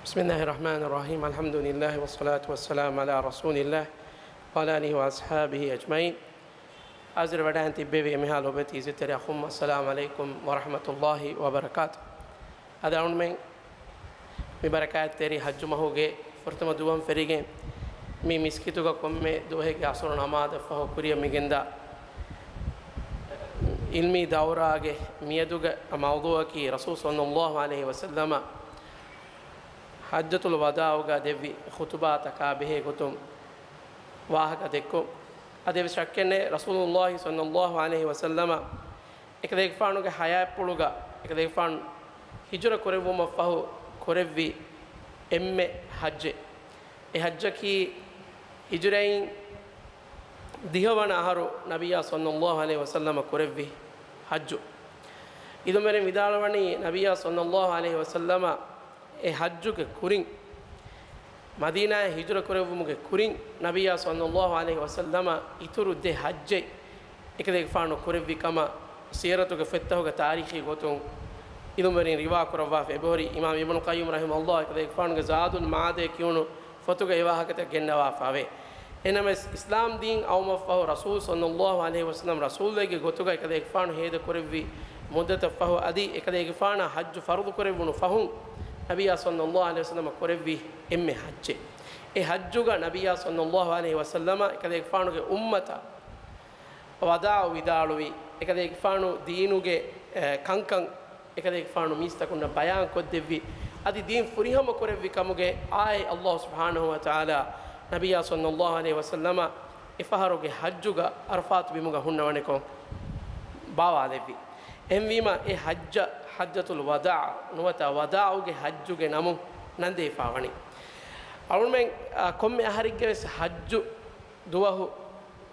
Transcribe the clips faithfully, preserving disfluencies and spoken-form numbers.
بسم الله الرحمن الرحيم. الحمد لله والصلاة والسلام على رسول الله وعلى آله وأصحابه أجمعين. ހާޒިރު ވެޑާން ތިއްބެވި އެމިހާ ލޮބެތި އިއްޒަތްތެރި އަޚުން، السلام عليكم ورحمة الله وبركاته. އަދި އަޅުންމެން މި ބަރަކާތްތެރި ޙައްޖު މަހުގެ ފުރަތަމަ ދުވަހުން ފެށިގެން، މި މިސްކިތުގަ ކޮންމެ ދުވަހެއްގެ ޢަޞްރު ނަމާދަށްފަހު ކުރިއަށް މިގެންދާ ޢިލްމީ ދައުރާގެ މިއަދުގެ މައުޟޫޢަކީ ރަސޫލު ޞައްލައްލާހު ޢަލައިހި ވަސައްލަމަ ޙައްޖަތުލް ވަދާޢުގަ ދެއްވި ޚުޠުބާތަކާ ބެހޭ ގޮތުން ވާހަކަ ދެއްކުން. އަދި އެއްވެސް ޝައްކެއް ނެތް، ރަސޫލުއްލާހި ޞައްލައްލާހު ޢަލައިހި ވަސައްލަމަ އެކަލޭގެފާނުގެ ޙަޔާތްޕުޅުގަ އެކަލޭގެފާނު ހިޖުރަ ކުރެއްވުމަށްފަހު ކުރެއްވި އެންމެ ޙައްޖެއް. އެ ޙައްޖަކީ ހިޖުރައިން ދިހަވަނަ އަހަރު ނަބިއްޔާ ޞައްލައްލާހު ޢަލައިހި ވަސައްލަމަ ކުރެއްވި ޙައްޖު. ޢިލްމުވެރިން ވިދާޅުވަނީ، ނަބިއްޔާ ޞައްލައްލާހު ޢަލައިހި ވަސައްލަމަ އެ ޙައްޖުގެ ކުރިން، މަދީނާއަށް ހިޖުރަ ކުރެއްވުމުގެ ކުރިން، ނަބިއްޔާ ޞައްލައްލާހު ޢަލައިހި ވަސައްލަމަ އިތުރު ދެ ޙައްޖެއް އެކަލޭގެފާނު ކުރެއްވި ކަމަށް ސީރަތުގެ ފޮތްތަކުގެ ތާރީޚީ ގޮތުން ޢިލްމުވެރިން ރިވާ ކުރައްވާފަ. އެބަހުރި އިމާމް އިބްނު ޤައްޔިމް ރަޙިމަހުﷲ އެކަލޭގެފާނުގެ ޒާދުލް މަޢާދޭ ކިޔުނު ފޮތުގަ އެ ވާހަކަތައް ގެންނަވާފައެވެ. އެހެންނަމަވެސް، އިސްލާމް ދީން އައުމަށްފަހު، ރަސޫލު ޞައްލައްލާހު ޢަލައިހި ވަސައްލަމަ ރަސޫލެއްގެ ގޮތުގަ އެކަލޭގެފާނު ހޭދަ ކުރެއްވި މުއްދަތަށްފަހު، އަދި އެކަލޭގެފާނަށް ޙައްޖު ފަރުޟު ކުރެއްވުނު ފަހުން، ނަބިއްޔާ ޞައްލައްލާހު ޢަލައިހި ވަސައްލަމަ ކުރެއްވި އެންމެ ޙައްޖެއް. އެ ޙައްޖުގަ ނަބިއްޔާ ޞައްލައްލާހު ޢަލައިހި ވަސައްލަމަ އެކަލޭގެފާނުގެ އުއްމަތަށް ވަދާޢު ވިދާޅުވި، އެކަލޭގެފާނު ދީނުގެ، އެ، ކަންކަން އެކަލޭގެފާނު މީސްތަކުންނަށް ބަޔާން ކޮށްދެއްވި، އަދި ދީން ފުރިހަމަ ކުރެއްވި ކަމުގެ އާއެއް ﷲ ސުބްޙާނަހު ވަތަޢާލާ ނަބިއްޔާ ޞައްލައްލާހު ޢަލައިހި ވަސައްލަމަ އެފަހަރުގެ ޙައްޖުގަ ޢަރަފާތު ބިމުގަ ހުންނަވަނިކޮށް ބާވާލެއްވި. އެހެންވީމަ، އެ ޙައްޖަށް ޙައްޖަތުލް ވަދާޢު ނުވަތަ ވަދާޢުގެ ޙައްޖުގެ ނަމުން ނަންދެވިފާ ވަނީ. އަޅުމެން، އާ، ކޮންމެ އަހަރެއްގެ ވެސް ޙައްޖު ދުވަހު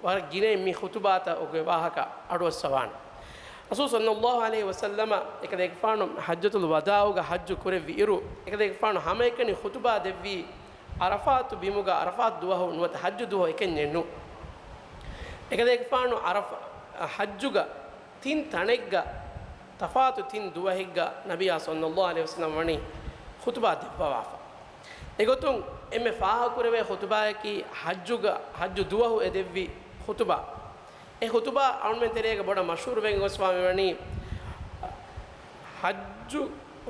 ވަރަށް ގިނައިން މި ޚުޠުބާތައް އޮގެ ވާހަކަ އަޑުއައްސަވާނެ. ރަސޫލު ޞައްލައްލާހު ޢަލައިހި ވަސައްލަމަ އެކަލޭގެފާނު ޙައްޖަތުލް ވަދާޢުގަ ޙައްޖު ކުރެއްވި އިރު، އެކަލޭގެފާނު ހަމައެކަނި ޚުޠުބާ ދެއްވީ ޢަރަފާތު ބިމުގަ، ޢަރަފާތު ދުވަހު ނުވަތަ ޙައްޖު ދުވަހު އެކަންޏެއް ނޫ. އެކަލޭގެފާނު ޢަރަފާ، ޙައްޖުގަ ތިން ތަނެއްގަ، ތަފާތު ތިން ދުވަހެއްގަ ނަބިއްޔާ ޞައްލައްލާހު ޢަލައިހި ވަސައްލަމަ ވަނީ ޚުޠުބާ ދެއްވަވާފަ. އެގޮތުން އެންމެ ފާހަގަކުރެވޭ ޚުޠުބާއަކީ ޙައްޖުގަ، ޙައްޖު ދުވަހު އެ ދެއްވި ޚުޠުބާ. އެ ޚުޠުބާ އަޅުމެން ތެރޭގަ ބޮޑަށް މަޝްހޫރު ވެގެން ގޮސްފާ މިވަނީ، ޙައްޖު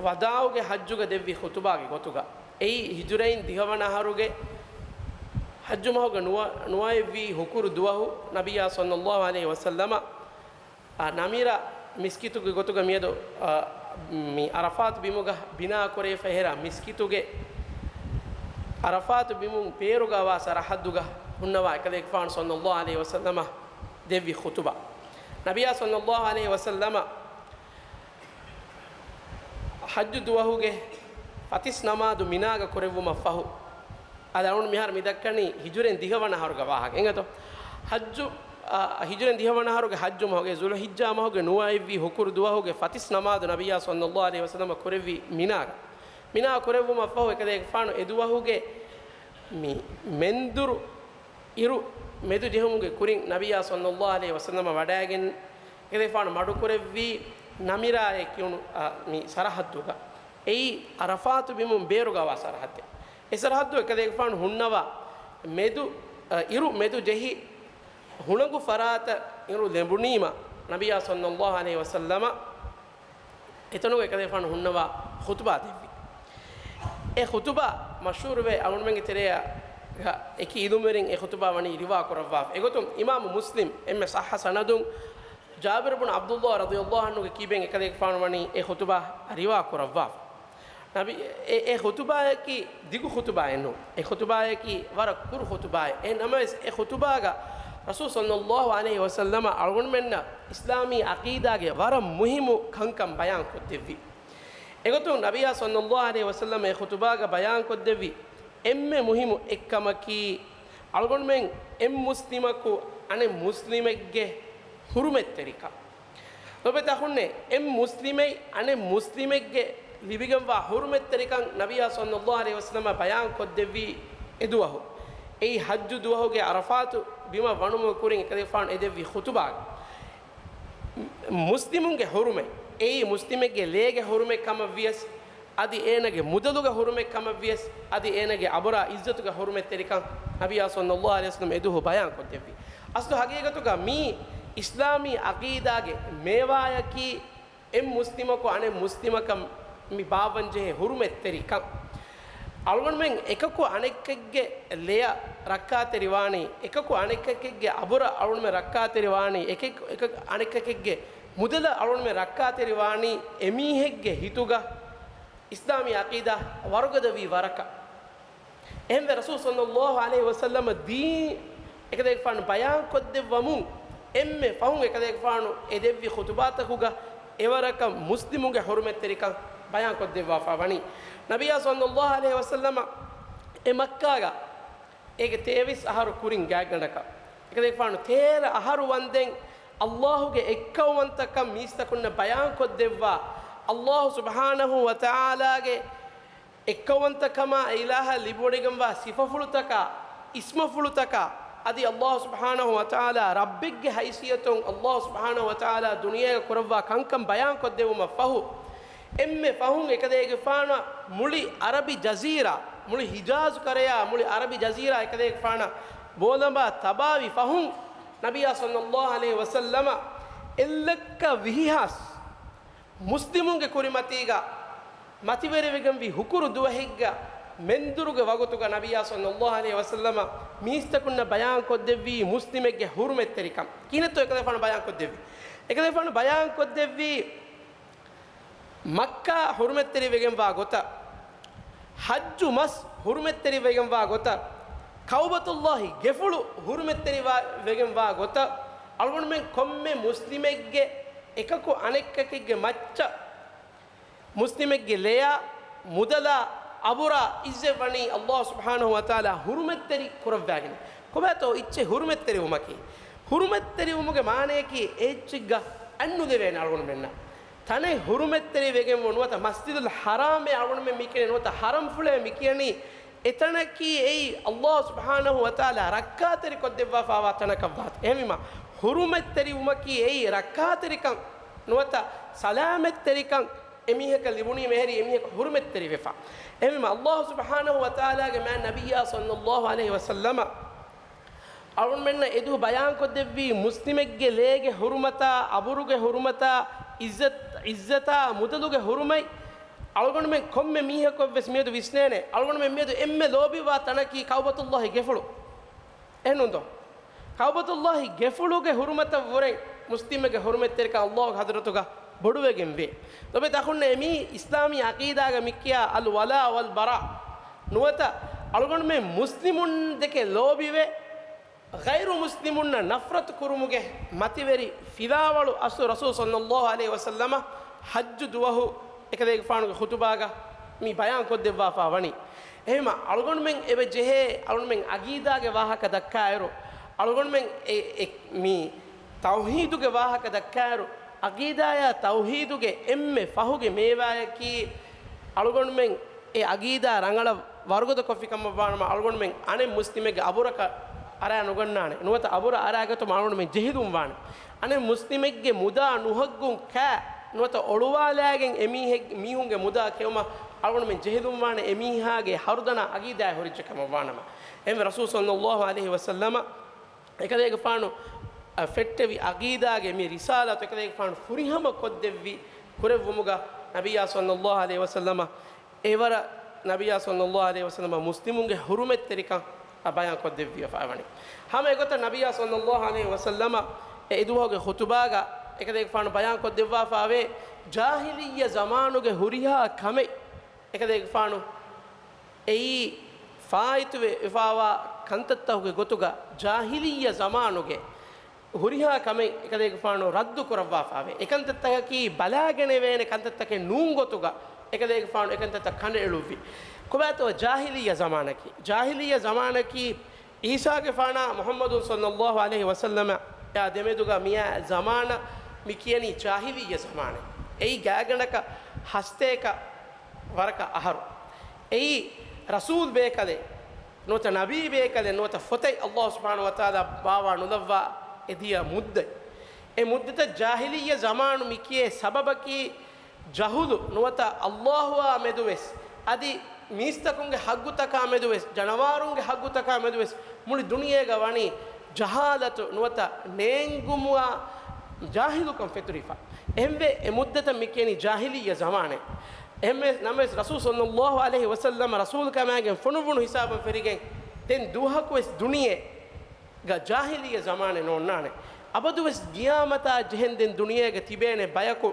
ވަދާޢުގެ ޙައްޖުގަ ދެއްވި ޚުޠުބާގެ ގޮތުގަ. އެއީ ހިޖުރައިން ދިހަވަނަ އަހަރުގެ ޙައްޖު މަހުގަ ނުވަ-، ނުވައެއްވީ ހުކުރު ދުވަހު ނަބިއްޔާ ޞައްލައްލާހު ޢަލައިހި ވަސައްލަމަ އާ، ނަމިރާ މިސްކިތުގެ ގޮތުގަ މިއަދު، އާ، މި ޢަރަފާތު ބިމުގަ ބިނާ ކުރެވިފަ ހެރާ މިސްކިތުގެ ޢަރަފާތު ބިމުން ބޭރުގަވާ ސަރަޙައްދުގަ ހުންނަވާ އެކަލޭގެފާނު ޞައްލައްލާހު ޢަލައިހި ވަސައްލަމަ ދެއްވި ޚުޠުބާ. ނަބިއްޔާ ޞައްލައްލާހު ޢަލައިހި ވަސައްލަމަ ޙައްޖު ދުވަހުގެ ފަތިސް ނަމާދު މިނާގަ ކުރެއްވުމަށް ފަހު، އަދި އަޅުން މިހާރު މި ދައްކަނީ ހިޖުރައިން ދިހަވަނަ އަހަރުގެ ވާހަކަ އިނގޭތޯ. ޙައްޖު، އާ، ހިޖުރައިން ދިހަވަނަ އަހަރުގެ ޙައްޖު މަހުގެ ޛުލްޙިއްޖާ މަހުގެ ނުވައެއްވީ ހުކުރު ދުވަހުގެ ފަތިސް ނަމާދު ނަބިއްޔާ ޞައްލައްލާހު ޢަލައިހި ވަސައްލަމަ ކުރެއްވީ މިނާގަ. މިނާ ކުރެއްވުމަށް ފަހު އެކަލޭގެފާނު އެ ދުވަހުގެ މި މެންދުރު އިރު މެދު ޖެހުމުގެ ކުރިން ނަބިއްޔާ ޞައްލައްލާހު ޢަލައިހި ވަސައްލަމަ ވަޑައިގެން އެކަލޭގެފާނު މަޑުކުރެއްވީ ނަމިރާއޭ ކިޔުނު، އާ، މި ސަރަޙައްދުގަ. އެއީ ޢަރަފާތު ބިމުން ބޭރުގަވާ ސަރަޙައްދެއް. އެ ސަރަޙައްދު އެކަލޭގެފާނު ހުންނަވާ މެދު، އަ، އިރު މެދު ޖެހި ހުޅަނގު ފަރާތަށް އިރު ލެނބުނީމަ، ނަބިއްޔާ ޞައްލައްލާހު ޢަލައިހި ވަސައްލަމަ އެތަނުގަ އެކަލޭގެފާނު ހުންނަވާ ޚުޠުބާ ދެއްވި. އެ ޚުޠުބާ މަޝްހޫރުވެ، އަޅުންމެންގެ ތެރެއަށް އެކި އިލްމުވެރިން އެ ޚުޠުބާ ވަނީ ރިވާ ކުރައްވާފަ. އެގޮތުން އިމާމު މުސްލިމް އެންމެ ޞައްޙަ ސަނަދުން ޖާބިރު ބުނު ޢަބްދުﷲ ރަޟިޔަﷲ ޢަންހުގެ ކިބެން އެކަލޭގެފާނު ވަނީ އެ ޚުޠުބާ ރިވާ ކުރައްވާފަ. ނަބި، އެ، އެ ޚުޠުބާއަކީ ދިގު ޚުޠުބާއެއް ނޫން. އެ ޚުޠުބާއަކީ ވަރަށް ކުރު ޚުޠުބާއެއް. އެހެން ނަމަވެސް، އެ ޚުޠުބާގަ ރަސޫލު ޞައްލައްލާހު ޢަލައިހި ވަސައްލަމަ އަޅުގަނޑުމެންނަށް އިސްލާމީ ޢަޤީދާގެ ވަރަށް މުހިއްމު ކަންކަން ބަޔާން ކޮށްދެއްވި. އެގޮތުން ނަބިއްޔާ ޞައްލައްލާހު ޢަލައިހި ވަސައްލަމަ އެ ޚުޠުބާގަ ބަޔާން ކޮށްދެއްވި އެންމެ މުހިއްމު އެއްކަމަކީ، އަޅުގަނޑުމެން އެއްމުސްލިމަކު އަނެއް މުސްލިމެއްގެ ޙުރުމަތްތެރިކަން. ލޮބުވެތި އަޚުންނޭ، އެއްމުސްލިމެއް އަނެއް މުސްލިމެއްގެ ލިބިގެންވާ ޙުރުމަތްތެރިކަން ނަބިއްޔާ ޞައްލައްލާހު ޢަލައިހި ވަސައްލަމަ ބަޔާން ކޮށްދެއްވީ އެ ދުވަހު. އެއީ ޙައްޖު ދުވަހުގެ ޢަރަފާތު ބިމަށް ވަނުމުގެ ކުރިން އެކަލޭގެފާނު އެދެއްވި ޚުޠުބާގަ. މުސްލިމުންގެ ޙުރުމަތް، އެއީ މުސްލިމެއްގެ ލޭގެ ޙުރުމަތް ކަމަށް ވިޔަސް، އަދި އޭނަގެ މުދަލުގެ ހުރުމަތް ކަމަށްވިޔަސް، އަދި އޭނަގެ އަބުރާ އިއްޒަތުގެ ހުރުމަތްތެރިކަން ނަބިއްޔާ ޞައްލައްލާހު ޢަލައިހި ވަސައްލަމަ އެދުވަހު ބަޔާންކޮށްދެއްވި. އަސްލު ހަގީގަތުގަ މީ އިސްލާމީ ޢަޤީދާގެ މޭވާޔަކީ، އެއް މުސްލިމަކު އަނެއް މުސްލިމަކަށް މި ބާއްވަންޖެހޭ ހުރުމަތްތެރިކަން. އަޅުގަނޑުމެން އެކަކު އަނެއްކެއްގެ ލެޔަށް ރައްކާތެރިވާނީ، އެކަކު އަނެއްކަކެއްގެ އަބުރަށް އަޅުގަނޑުމެން ރައްކާތެރިވާނީ، އެކެއް، އެކަކު އަނެއްކަކެއްގެ މުދަލަށް އަޅުގަނޑުމެން ރައްކާތެރިވާނީ، އެމީހެއްގެ ހިތުގަ އިސްލާމީ ޢަޤީދާ ވަރުގަދަވީ ވަރަކަށް. އެހެންވެ، ރަސޫލު ޞައްލައްލާހު ޢަލައިހި ވަސައްލަމަ ދީން އެކަލޭގެފާނު ބަޔާންކޮށްދެއްވަމުން، އެންމެ ފަހުން އެކަލޭގެފާނު އެދެއްވި ޚުޠުބާތަކުގަ އެވަރަކަށް މުސްލިމުންގެ ޙުރުމަތްތެރިކަން ބަޔާންކޮށްދެއްވާފާ ވަނީ. ނަބިއްޔާ ޞައްލައްލާހު ޢަލައިހި ވަސައްލަމަ އެ މައްކާގަ އޭގެ ތޭވީސް އަހަރު ކުރިން ގާތްގަނޑަކަށް، އެކަލޭގެފާނު ތޭރަ އަހަރު ވަންދެން ﷲ ގެ އެއްކައުވަންތަކަން މީސްތަކުންނަށް ބަޔާންކޮށްދެއްވާ، ﷲ ސުބްޙާނަހޫ ވަތަޢާލާގެ އެއްކައުވަންތަކަމާ، އެ އިލާހަށް ލިބިވަޑައިގެންވާ ސިފަފުޅުތަކާ، އިސްމަފުޅުތަކާ، އަދި ﷲ ސުބްޙާނަހޫ ވަތަޢާލާ ރައްބެއްގެ ހައިސިއްޔަތުން ﷲ ސުބްޙާނަހޫ ވަތަޢާލާ ދުނިޔޭގަ ކުރައްވާ ކަންކަން ބަޔާންކޮށްދެއްވުމަށް ފަހު، އެންމެ ފަހުން އެކަލޭގެފާނަށް މުޅި ޢަރަބި ޖަޒީރާ، މުޅި ހިޖާޒު ކަރަޔާ، މުޅި ޢަރަބި ޖަޒީރާ އެކަލޭގެފާނަށް ބޯލަނބާ ތަބާވި ފަހުން، ނަބިއްޔާ ޞައްލައްލާހު ޢަލައިހި ވަސައްލަމަ އެއްލައްކަ ވިހި ހާސް މުސްލިމުންގެ ކުރިމަތީގަ މަތިވެރިވެގެންވި ހުކުރު ދުވަހެއްގަ މެންދުރުގެ ވަގުތުގަ ނަބިއްޔާ ޞައްލައްލާހު ޢަލައިހި ވަސައްލަމަ މީސްތަކުންނަށް ބަޔާންކޮށްދެއްވީ މުސްލިމެއްގެ ޙުރުމަތްތެރިކަން. ކިހިނެއްތޯ އެކަލޭގެފާނު ބަޔާންކޮށްދެއްވީ؟ އެކަލޭގެފާނު ބަޔާންކޮށްދެއްވީ، މައްކާ ޙުރުމަތްތެރިވެގެންވާ ގޮތަށް، ޙައްޖު މަސް ޙުރުމަތްތެރިވެގެންވާ ގޮތަށް، ކަޢުބަތުﷲ ގެފުޅު ޙުރުމަތްތެރިވާ، ވެގެންވާ ގޮތަށް، އަޅުގަނޑުމެން ކޮންމެ މުސްލިމެއްގެ އެކަކު އަނެއްކަކެއްގެ މައްޗަށް، މުސްލިމެއްގެ ލެޔާ، މުދަލާ، އަބުރާ އިއްޒަތްވަނީ ﷲ ސުބްޙާނަހޫ ވަތަޢާލާ ޙުރުމަތްތެރި ކުރައްވާގެން. ކޮބާތޯ އެއްޗެއް ޙުރުމަތްތެރިވުމަކީ؟ ޙުރުމަތްތެރިވުމުގެ މާނަޔަކީ އެއްޗެއްގަ އަތްނުލެވޭނެ އަޅުގަނޑުމެންނަށް. ތަނެއް ޙުރުމަތްތެރިވެގެން ނުވަތަ މަސްޖިދުލް ޙަރާމޭ އަޅުގަނޑުމެން މިކިޔަނީ، ނުވަތަ ޙަރަމްފުޅޭ މިކިޔަނީ، އެތަނަކީ އެއީ ﷲ ސުބްޙާނަހޫ ވަތަޢާލާ ރައްކާތެރިކޮށްދެއްވާފާވާ ތަނަކަށްވާތީ. އެހެންވީމަ، ޙުރުމަތްތެރިވުމަކީ އެއީ ރައްކާތެރިކަން ނުވަތަ ސަލާމަތްތެރިކަން. އެމީހަކަށް ލިބުނީމަ އެހެރީ އެމީހަކު ޙުރުމަތްތެރިވެފަ. އެހެންވީމަ، ﷲ ސުބްޙާނަހޫ ވަތަޢާލާގެ މާތް ނަބިއްޔާ ޞައްލައްލާހު ޢަލައިހި ވަސައްލަމަ އަޅުގަނޑުމެންނަށް އެދުވަހު ބަޔާންކޮށްދެއްވީ، މުސްލިމެއްގެ ލޭގެ ޙުރުމަތާ، އަބުރުގެ ޙުރުމަތާ، ޢިއްޒަތް، ޢިއްޒަތާ، މުދަލުގެ ޙުރުމަތް، އަޅުގަނޑުމެން ކޮންމެ މީހަކުވެސް މިއަދު ވިސްނޭނެ، އަޅުގަނޑުމެން މިއަދު އެންމެ ލޯބިވާ ތަނަކީ ކަޢުބަތުﷲ ގެފުޅު. އެހެންނޫންތޯ؟ ކަޢުބަތުﷲ ގެފުޅުގެ ޙުރުމަތަށްވުރެ މުސްލިމެއްގެ ޙުރުމަތްތެރިކަން ﷲގެ ޙަޟްރަތުގަ ބޮޑުވެގެންވޭ. ދޮބެ ތަކުންނެ މީ އިސްލާމީ ޢަޤީދާގަ މިކިޔާ އަލް ވަލާ ވަލް ބަރާ ނުވަތަ އަޅުގަނޑުމެން މުސްލިމުންދެކެ ލޯބިވެ، ޣައިރު މުސްލިމުންނަށް ނަފްރަތު ކުރުމުގެ މަތިވެރި ފިލާވަޅު އަސްލު ރަސޫލު ޞައްލައްލާހު ޢަލައިހި ވަސައްލަމަ ޙައްޖު ދުވަހު އެކަލޭގެފާނުގެ ޚުޠުބާގަ މި ބަޔާންކޮށްދެއްވާފާ ވަނީ. އެހެންވީމަ، އަޅުގަނޑުމެން އެބަ ޖެހޭ އަޅުގަނޑުމެން ޢަޤީދާގެ ވާހަކަ ދައްކާއިރު، އަޅުގަނޑުމެން އެ، އެ، މި ތައުޙީދުގެ ވާހަކަ ދައްކާއިރު، ޢަޤީދާޔާ ތައުޙީދުގެ އެންމެ ފަހުގެ މޭވާޔަކީ އަޅުގަނޑުމެން އެ ޢަޤީދާ ރަނގަޅަށް ވަރުގަދަކޮށްފި ކަމަށްވާނަމަ، އަޅުގަނޑުމެން އަނެއް މުސްލިމެއްގެ އަބުރަކަށް އަރާ ނުގަންނާނެ. ނުވަތަ އަބުރަށް އަރާގަތުމަށް އަޅުގަނޑުމެން ޖެހިލުން ވާނެ. އަނެއް މުސްލިމެއްގެ މުދާ ނުހައްގުން ކާ، ނުވަތަ އޮޅުވާލާގެން އެމީހެއް، މީހުންގެ މުދާ ކެއުމަށް އަޅުގަނޑުމެން ޖެހިލުން ވާނެ، އެމީހާގެ ހަރުދަނާ ޢަޤީދާއެއް ހުރިއްޖެ ކަމަށްވާނަމަ. އެހެންވެ ރަސޫލު ޞައްލައްލާހު ޢަލައިހި ވަސައްލަމަ އެކަލޭގެފާނު، އަ، ފެއްޓެވި ޢަޤީދާގެ މި ރިސާލާތު އެކަލޭގެފާނު ފުރިހަމަ ކޮށްދެއްވި ކުރެއްވުމުގަ ނަބިއްޔާ ޞައްލައްލާހު ޢަލައިހި ވަސައްލަމަ އެވަރަށް ނަބިއްޔާ ޞައްލައްލާހު ޢަލައިހި ވަސައްލަމަ މުސްލިމުންގެ ޙުރުމަތްތެރިކަން ބަޔާންކޮށްދެއްވިޔަފާވަނީ. ހަމަ އެގޮތަށް ނަބިއްޔާ ޞައްލައްލާހު ޢަލައިހި ވަސައްލަމަ އެ އެދުވަހުގެ ޚުޠުބާގަ އެކަލޭގެފާނު ބަޔާންކޮށްދެއްވާފާވޭ، ޖާހިލިއްޔަ ޒަމާނުގެ ހުރިހާ ކަމެއް އެކަލޭގެފާނު އެއީ ފާއިތުވެ ވެފާވާ ކަންތައްތަކުގެ ގޮތުގަ ޖާހިލިއްޔަ ޒަމާނުގެ ހުރިހާ ކަމެއް އެކަލޭގެފާނު ރައްދު ކުރައްވާފާވޭ. އެކަންތައްތަކަކީ ބަލާގެނެވޭނެ ކަންތައްތަކެއް ނޫން ގޮތުގަ އެކަލޭގެފާނު އެކަންތައްތައް ކަނޑައެޅުއްވި. ކޮބާތޯ ޖާހިލިއްޔަ ޒަމާނަކީ؟ ޖާހިލިއްޔަ ޒަމާނަކީ ޢީސާގެފާނާ މުޙައްމަދު ޞައްލައްލާހު ޢަލައިހި ވަސައްލަމަ އާ ދެމެދުގަ މިއާ ޒަމާނަށް މި ކިޔަނީ ޖާހިލިއްޔަ ޒަމާނެއް. އެއީ ގާތްގަނޑަކަށް ހަސަތޭކަ ވަރަކަށް އަހަރު. އެއީ ރަސޫލް ބޭކަލެއް ނުވަތަ ނަބީ ބޭކަލެއް ނުވަތަ ފޮތެއް ﷲ ސުބްޙާނަހޫ ވަތަޢާލާ ބާވާ ނުލައްވާ އެ ދިޔަ މުއްދަތް. އެ މުއްދަތަށް ޖާހިލިއްޔަ ޒަމާނު މި ކިޔޭ ސަބަބަކީ، ޖަހުލު ނުވަތަ އައްލާހުއާ މެދުވެސް، އަދި މީސްތަކުންގެ ހައްގުތަކާ މެދުވެސް، ޖަނަވާރުންގެ ހައްގުތަކާ މެދުވެސް، މުޅި ދުނިޔޭގަ ވަނީ ޖަހާލަތު ނުވަތަ ނޭނގުމުއާ ޖާހިލުކަން ފެތުރިފަ. އެހެންވެ، އެ މުއްދަތަށް މި ކިޔަނީ ޖާހިލިއްޔަ ޒަމާނެއް. އެހެންވެ ނަމަވެސް، ރަސޫލު ޞައްލައްލާހު ޢަލައިހި ވަސައްލަމަ ރަސޫލު ކަމާގެން ފޮނުއްވުނު ހިސާބުން ފެރިގެން، ދެން ދުވަހަކުވެސް ދުނިޔެ ގަ ޖާހިލިއްޔަ ޒަމާނެއް ނޯންނާނެ. އަބަދުވެސް ގިޔާމަތާ ޖެހެން ދެން ދުނިޔޭގަ ތިބޭނެ ބަޔަކު،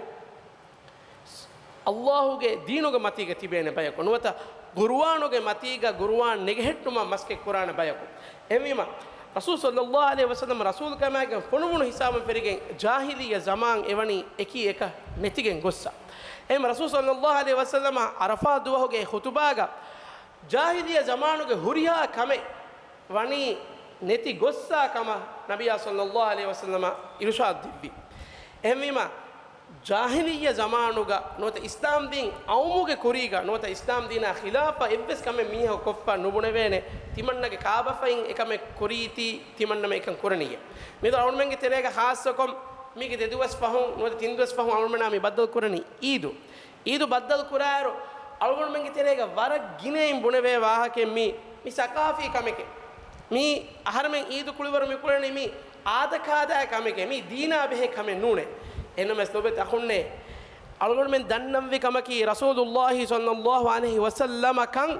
އައްލާހުގެ ދީނުގެ މަތީގަ ތިބޭނެ ބަޔަކު ނުވަތަ ޤުރުއާނުގެ މަތީގަ ޤުރުއާން ނެގެހެއްޓުމަށް މަސައްކަތް ކުރާނެ ބަޔަކު. އެހެންވީމަ، ރަސޫލު ޞައްލައްލާހު ޢަލައިހި ވަސައްލަމަ ރަސޫލު ކަމާގެން ފޮނުވުނު ހިސާބުން ފެރިގެން ޖާހިލިއްޔަ ޒަމާން އެވަނީ އެކީ އެކަށް ނެތިގެން ގޮއްސަ. އެހެން ރަސޫލު ޞައްލައްލާހު ޢަލައިހި ވަސައްލަމަ ޢަރަފާތު ދުވަހުގެ ޚުތުބާގަ ޖާހިލިއްޔަ ޒަމާނުގެ ހުރިހާ ކަމެއް ވަނީ ނެތި ގޮއްސާ ކަމަށް ނަބިއްޔާ ޞައްލައްލާހު ޢަލައިހި ވަސައްލަމަ އިރުޝާދު ދެއްވި. އެހެންވީމަ، ޖާހިލިއްޔަ ޒަމާނުގަ ނުވަތަ އިސްލާމް ދީން އައުމުގެ ކުރީގަ ނުވަތަ އިސްލާމް ދީނާ ޚިލާފަށް އެއްވެސް ކަމެއް މީހަކު ކޮށްފަ ނުބުނެވޭނެ. ތިމަންނަގެ ކާބަފައިން އެކަމެއް ކުރީތީ ތިމަންނަމެ އެކަން ކުރަނީއޭ. މިއަދު އަޅުމެންގެ ތެރޭގަ ޚާއްޞަކޮށް މީގެ ދެ ދުވަސް ފަހުން ނުވަތަ ތިން ދުވަސް ފަހުން އަޅުމެނާ މި ބައްދަލު ކުރަނީ އީދު. އީދު ބައްދަލު ކުރާއިރު، އަޅުގަނޑުމެންގެ ތެރޭގަ ވަރަށް ގިނައިން ބުނެވޭ ވާހަކައެއް މީ، މި ސަޤާފީ ކަމެކޭ. މީ އަހަރެމެން އީދު ކުޅިވަރު މި ކުޅެނީ މީ އާދަކާދައި ކަމެކޭ. މީ ދީނާ ބެހޭ ކަމެއް ނޫނޭ. އެހެންނަމަވެސް ލޮބުވެތި އަޚުންނޭ، އަޅުގަނޑުމެން ދަންނަންވި ކަމަކީ، ރަސޫލުއްލާހި ޞައްލައްލާހު ޢަލައިހި ވަސައްލަމަ ކަން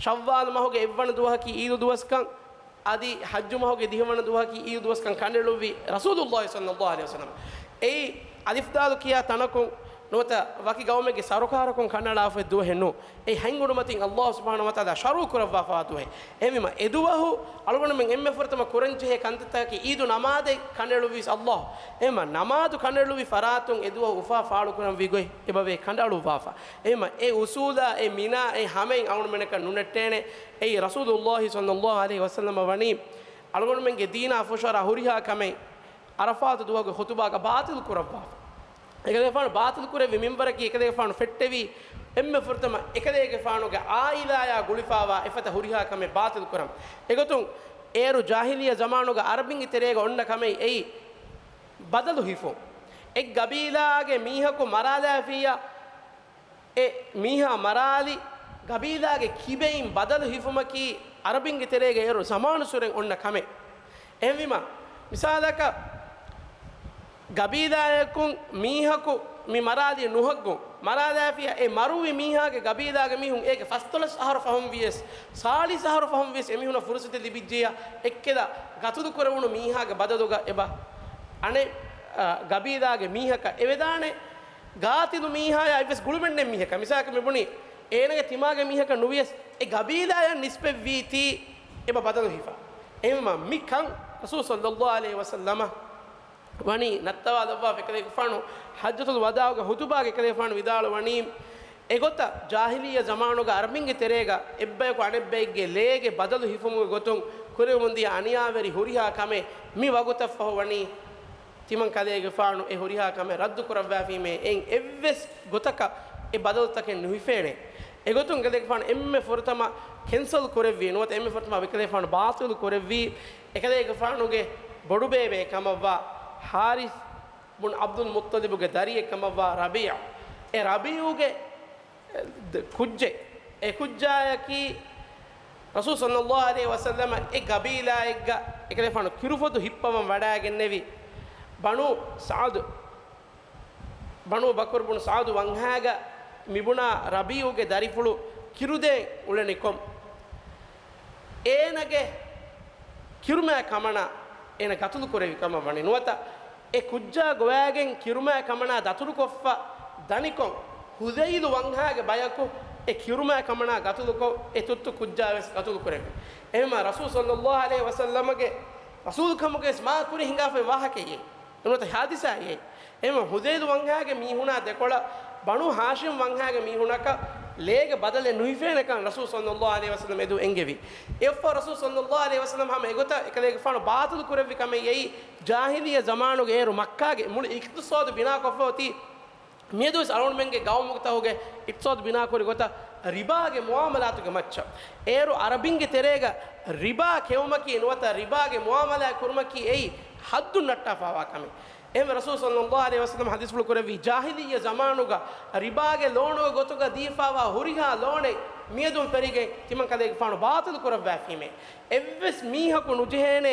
ޝައްވާލު މަހުގެ އެއްވަނަ ދުވަހަކީ އީދު ދުވަސްކަން، އަދި ޙައްޖު މަހުގެ ދިހަވަނަ ދުވަހަކީ އީދު ދުވަސްކަން ކަނޑައެޅުއްވި ރަސޫލުއްލާހި ޞައްލައްލާހު ޢަލައިހި ވަސައްލަމަ. އެއީ އަލިފްދާލު ކިޔާ ތަނަކުން ނުވަތަ ވަކި ގައުމެއްގެ ސަރުކާރަކުން ކަނޑައަޅާފައި ދުވަހެއް ނޫން. އެއީ ހަތް އުޑުމަތިން އައްލާހު ސުބްޙާނަހޫ ވަތަޢާލާ ޝަރުޢު ކުރައްވާފައިވާ ދުވަހެއް. އެހެންވީމަ، އެ ދުވަހު އަޅުގަނޑުމެން އެންމެ ފުރަތަމަ ކުރަންޖެހޭ ކަންތައްތަކަކީ އީދު ނަމާދެއް ކަނޑައެޅުއްވީސް އައްލާހު. އެހެންވީމަ، ނަމާދު ކަނޑައެޅުއްވި ފަރާތުން އެ ދުވަހު އުފާ ފާޅުކުރަންވީ ގޮތް އެބަވޭ ކަނޑައަޅުއްވާފަ. އެހެންވީމަ، އެ އުޞޫލާ އެ މިނާ އެ ހަމައިން އަޅުގަނޑުމެންނަކަށް ނުނެއްޓޭނެ. އެއީ ރަސޫލުއްލާހި ޞައްލައްލާހު ޢަލައިހި ވަސައްލަމަ ވަނީ އަޅުގަނޑުމެންގެ ދީނާ ފުށަރާ ހުރިހާ ކަމެއް ޢަރަފާތު ދުވަހުގެ ޚުތުބާގަ ބާޠިލު ކުރައްވާފަ. އެކަލޭގެފާނު ބާޠިލު ކުރެއްވި މިންވަރަކީ އެކަލޭގެފާނު ފެއްޓެވީ އެންމެ ފުރަތަމަ އެކަލޭގެފާނުގެ ޢާއިލާޔާ ގުޅިފައިވާ އެފަދަ ހުރިހާ ކަމެއް ބާޠިލު ކުރަން. އެގޮތުން އޭރު ޖާހިލިއްޔަ ޒަމާނުގަ ޢަރަބިންގެ ތެރޭގަ އޮންނަ ކަމެއް އެއީ ބަދަލު ހިފުން. އެއް ގަބީލާގެ މީހަކު މަރާލާފިއްޔާ އެ މީހާ މަރާލި ގަބީލާގެ ކިބައިން ބަދަލު ހިފުމަކީ ޢަރަބިންގެ ތެރޭގަ އޭރު ޒަމާނުއްސުރެން އޮންނަ ކަމެއް. އެހެންވީމަ، މިސާލަކަށް، ގަބީލާއަކުން މީހަކު މި މަރާލި ނުހައްގުން، މަރާލާފިޔާ އެ މަރުވި މީހާގެ ގަބީލާގެ މީހުން އޭގެ ފަސްދޮޅަސް އަހަރު ފަހުން ވިޔަސް، ސާޅީސް އަހަރު ފަހުން ވިޔަސް އެމީހުނަށް ފުރުސަތެއް ލިބިއްޖެޔާ، އެއްކަލަ ގަތުލު ކުރެވުނު މީހާގެ ބަދަލުގަ އެބަ އަނެއް، އަ، ގަބީލާގެ މީހަކަށް އެވެދާނެ. ގާތިލު މީހާޔާ އެއްވެސް ގުޅުމެއް ނެތް މީހަކަށް، މިސާލަކަށް މި ބުނީ، އޭނާގެ ތިމާގެ މީހަކަށް ނުވިޔަސް، އެ ގަބީލާޔަށް ނިސްބަތްވީތީ އެބަ ބަދަލު ހިފާ. އެހެންވީމަ މި ކަން ރަސޫލު ޞައްލައްލާހު ޢަލައިހި ވަސައްލަމަ ވަނީ ނައްތަވާލައްވާފަ. އެކަލޭގެފާނު ޙައްޖަތުލް ވަދާޢުގެ ޚުޠުބާގަ އެކަލޭގެފާނު ވިދާޅުވަނީ، އެގޮތަށް ޖާހިލިއްޔަ ޒަމާނުގަ ޢަރަބިންގެ ތެރޭގަ އެއްބަޔަކު އަނެއްބައެއްގެ ލޭގެ ބަދަލު ހިފުމުގެ ގޮތުން ކުރެވެމުންދިޔަ އަނިޔާވެރި ހުރިހާ ކަމެއް މި ވަގުތަށްފަހު ވަނީ ތިމަން ކަލޭގެފާނު އެ ހުރިހާ ކަމެއް ރައްދު ކުރައްވާފީމޭ އެއްވެސް ގޮތަކަށް އެ ބަދަލުތަކެއް ނުހިފޭނެ. އެގޮތުން އެކަލޭގެފާނު އެންމެ ފުރަތަމަ ކެންސަލް ކުރެއްވީ، ނުވަތަ އެންމެ ފުރަތަމަ އެކަލޭގެފާނު ބާޠިލު ކުރެއްވީ، އެކަލޭގެފާނުގެ ބޮޑުބޭބެ ކަމަށްވާ ޙާރިޘް ބުން ޢަބްދުލް މުއްޠަލިބުގެ ދަރިއެއް ކަމަށްވާ ރަބީޢު. އެ ރަބީޢުގެ ކުއްޖެއް. އެ ކުއްޖާޔަކީ ރަސޫލު ޞައްލައްލާހު ޢަލައިހި ވަސައްލަމަ އެ ގަބީލާއެއްގަ އެކަލޭފާނު ކިރުފޮދު ހިއްޕަވަން ވަޑައިގެންނެވި ބަނޫ ސަޢުދު، ބަނޫ ބަކުރު ބުނު ސަޢުދު ވަންހާގަ މިބުނާ ރަބީޢުގެ ދަރިފުޅު ކިރުދޭން އުޅެނިކޮށް، އޭނަގެ ކިރުމާ ކަމަނާ އޭނަ ގަތުލު ކުރެވި ކަމަށް ވަނީ. ނުވަތަ އެ ކުއްޖާ ގޮވާގެން ކިރުމާ ކަމަނާ ދަތުރުކޮށްފަ ދަނިކޮށް، ހުޛައިލު ވަންހާގެ ބަޔަކު އެ ކިރުމާ ކަމަނާ ގަތުލުކޮށް، އެ ތުއްތު ކުއްޖާ ވެސް ގަތުލު ކުރެއްވި. އެހެންވީމަ ރަސޫލު ޞައްލައްލާހު ޢަލައިހި ވަސައްލަމަގެ ރަސޫލު ކަމުގައި ވެސް މާ ކުރި ހިނގާފައި ވާހަކައެއް. ނުވަތަ ޙާދިސާއެއް. އެހެންވީމަ ހުޛައިލު ވަންހާގެ މީހުނާ ދެކޮޅަށް ބަނޫ ހާޝިމް ވަންހާގެ މީހުނަކަށް ލޭގެ ބަދަލެއް ނުހިފޭނެކަން ރަސޫލު ޞައްލައްލާހު ޢަލައިހި ވަސައްލަމަ އެދު އެންގެވި. އެއަށްފަހު ރަސޫލު ޞައްލައްލާހު ޢަލައިހި ވަސައްލަމަ ހަމަ އެގޮތަށް އެކަލޭގެފާނު ބާޠިލު ކުރެއްވި ކަމެއް އެއީ، ޖާހިލިއްޔަ ޒަމާނުގެ އޭރު މައްކާގެ މުޅި އިޤްތިޞާދު ބިނާކޮށްފަ އޮތީ، މިއަދުވެސް އަޅުގަނޑުމެންގެ ގައުމުތަކުގެ އިޤްތިޞާދު ބިނާކުރި ގޮތަށް ރިބާގެ މުޢާމަލާތުގެ މައްޗަށް. އޭރު ޢަރަބިންގެ ތެރޭގަ ރިބާ ކެއުމަކީ ނުވަތަ ރިބާގެ މުޢާމަލާތް ކުރުމަކީ އެއީ ޙައްދުން ނައްޓާފާވާ ކަމެއް. އެހެންވެ ރަސޫލު ޞައްލައްލާހު ޢަލައިހި ވަސައްލަމަ ޙަދީޘްފުޅު ކުރެއްވީ، ޖާހިލިއްޔަ ޒަމާނުގަ ރިބާގެ ލޯނުގެ ގޮތުގަ ދީފާވާ ހުރިހާ ލޯނެއް މިއަދުން ފެށިގެން ތިމަން ކަލޭގެފާނު ބާޠިލު ކުރައްވާފީމޭ. އެއްވެސް މީހަކު ނުޖެހޭނޭ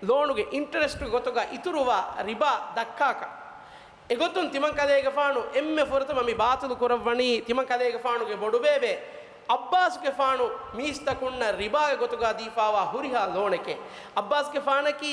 ލޯނުގެ އިންޓަރެސްޓުގެ ގޮތުގަ އިތުރުވާ ރިބާ ދައްކާކަށް. އެގޮތުން ތިމަން ކަލޭގެފާނު އެންމެ ފުރަތަމަ މި ބާޠިލު ކުރައްވަނީ ތިމަން ކަލޭގެފާނުގެ ބޮޑުބޭބެ ޢައްބާސްގެފާނު މީސްތަކުންނަށް ރިބާގެ ގޮތުގަ ދީފާވާ ހުރިހާ ލޯނެކޭ. ޢައްބާސްގެފާނަކީ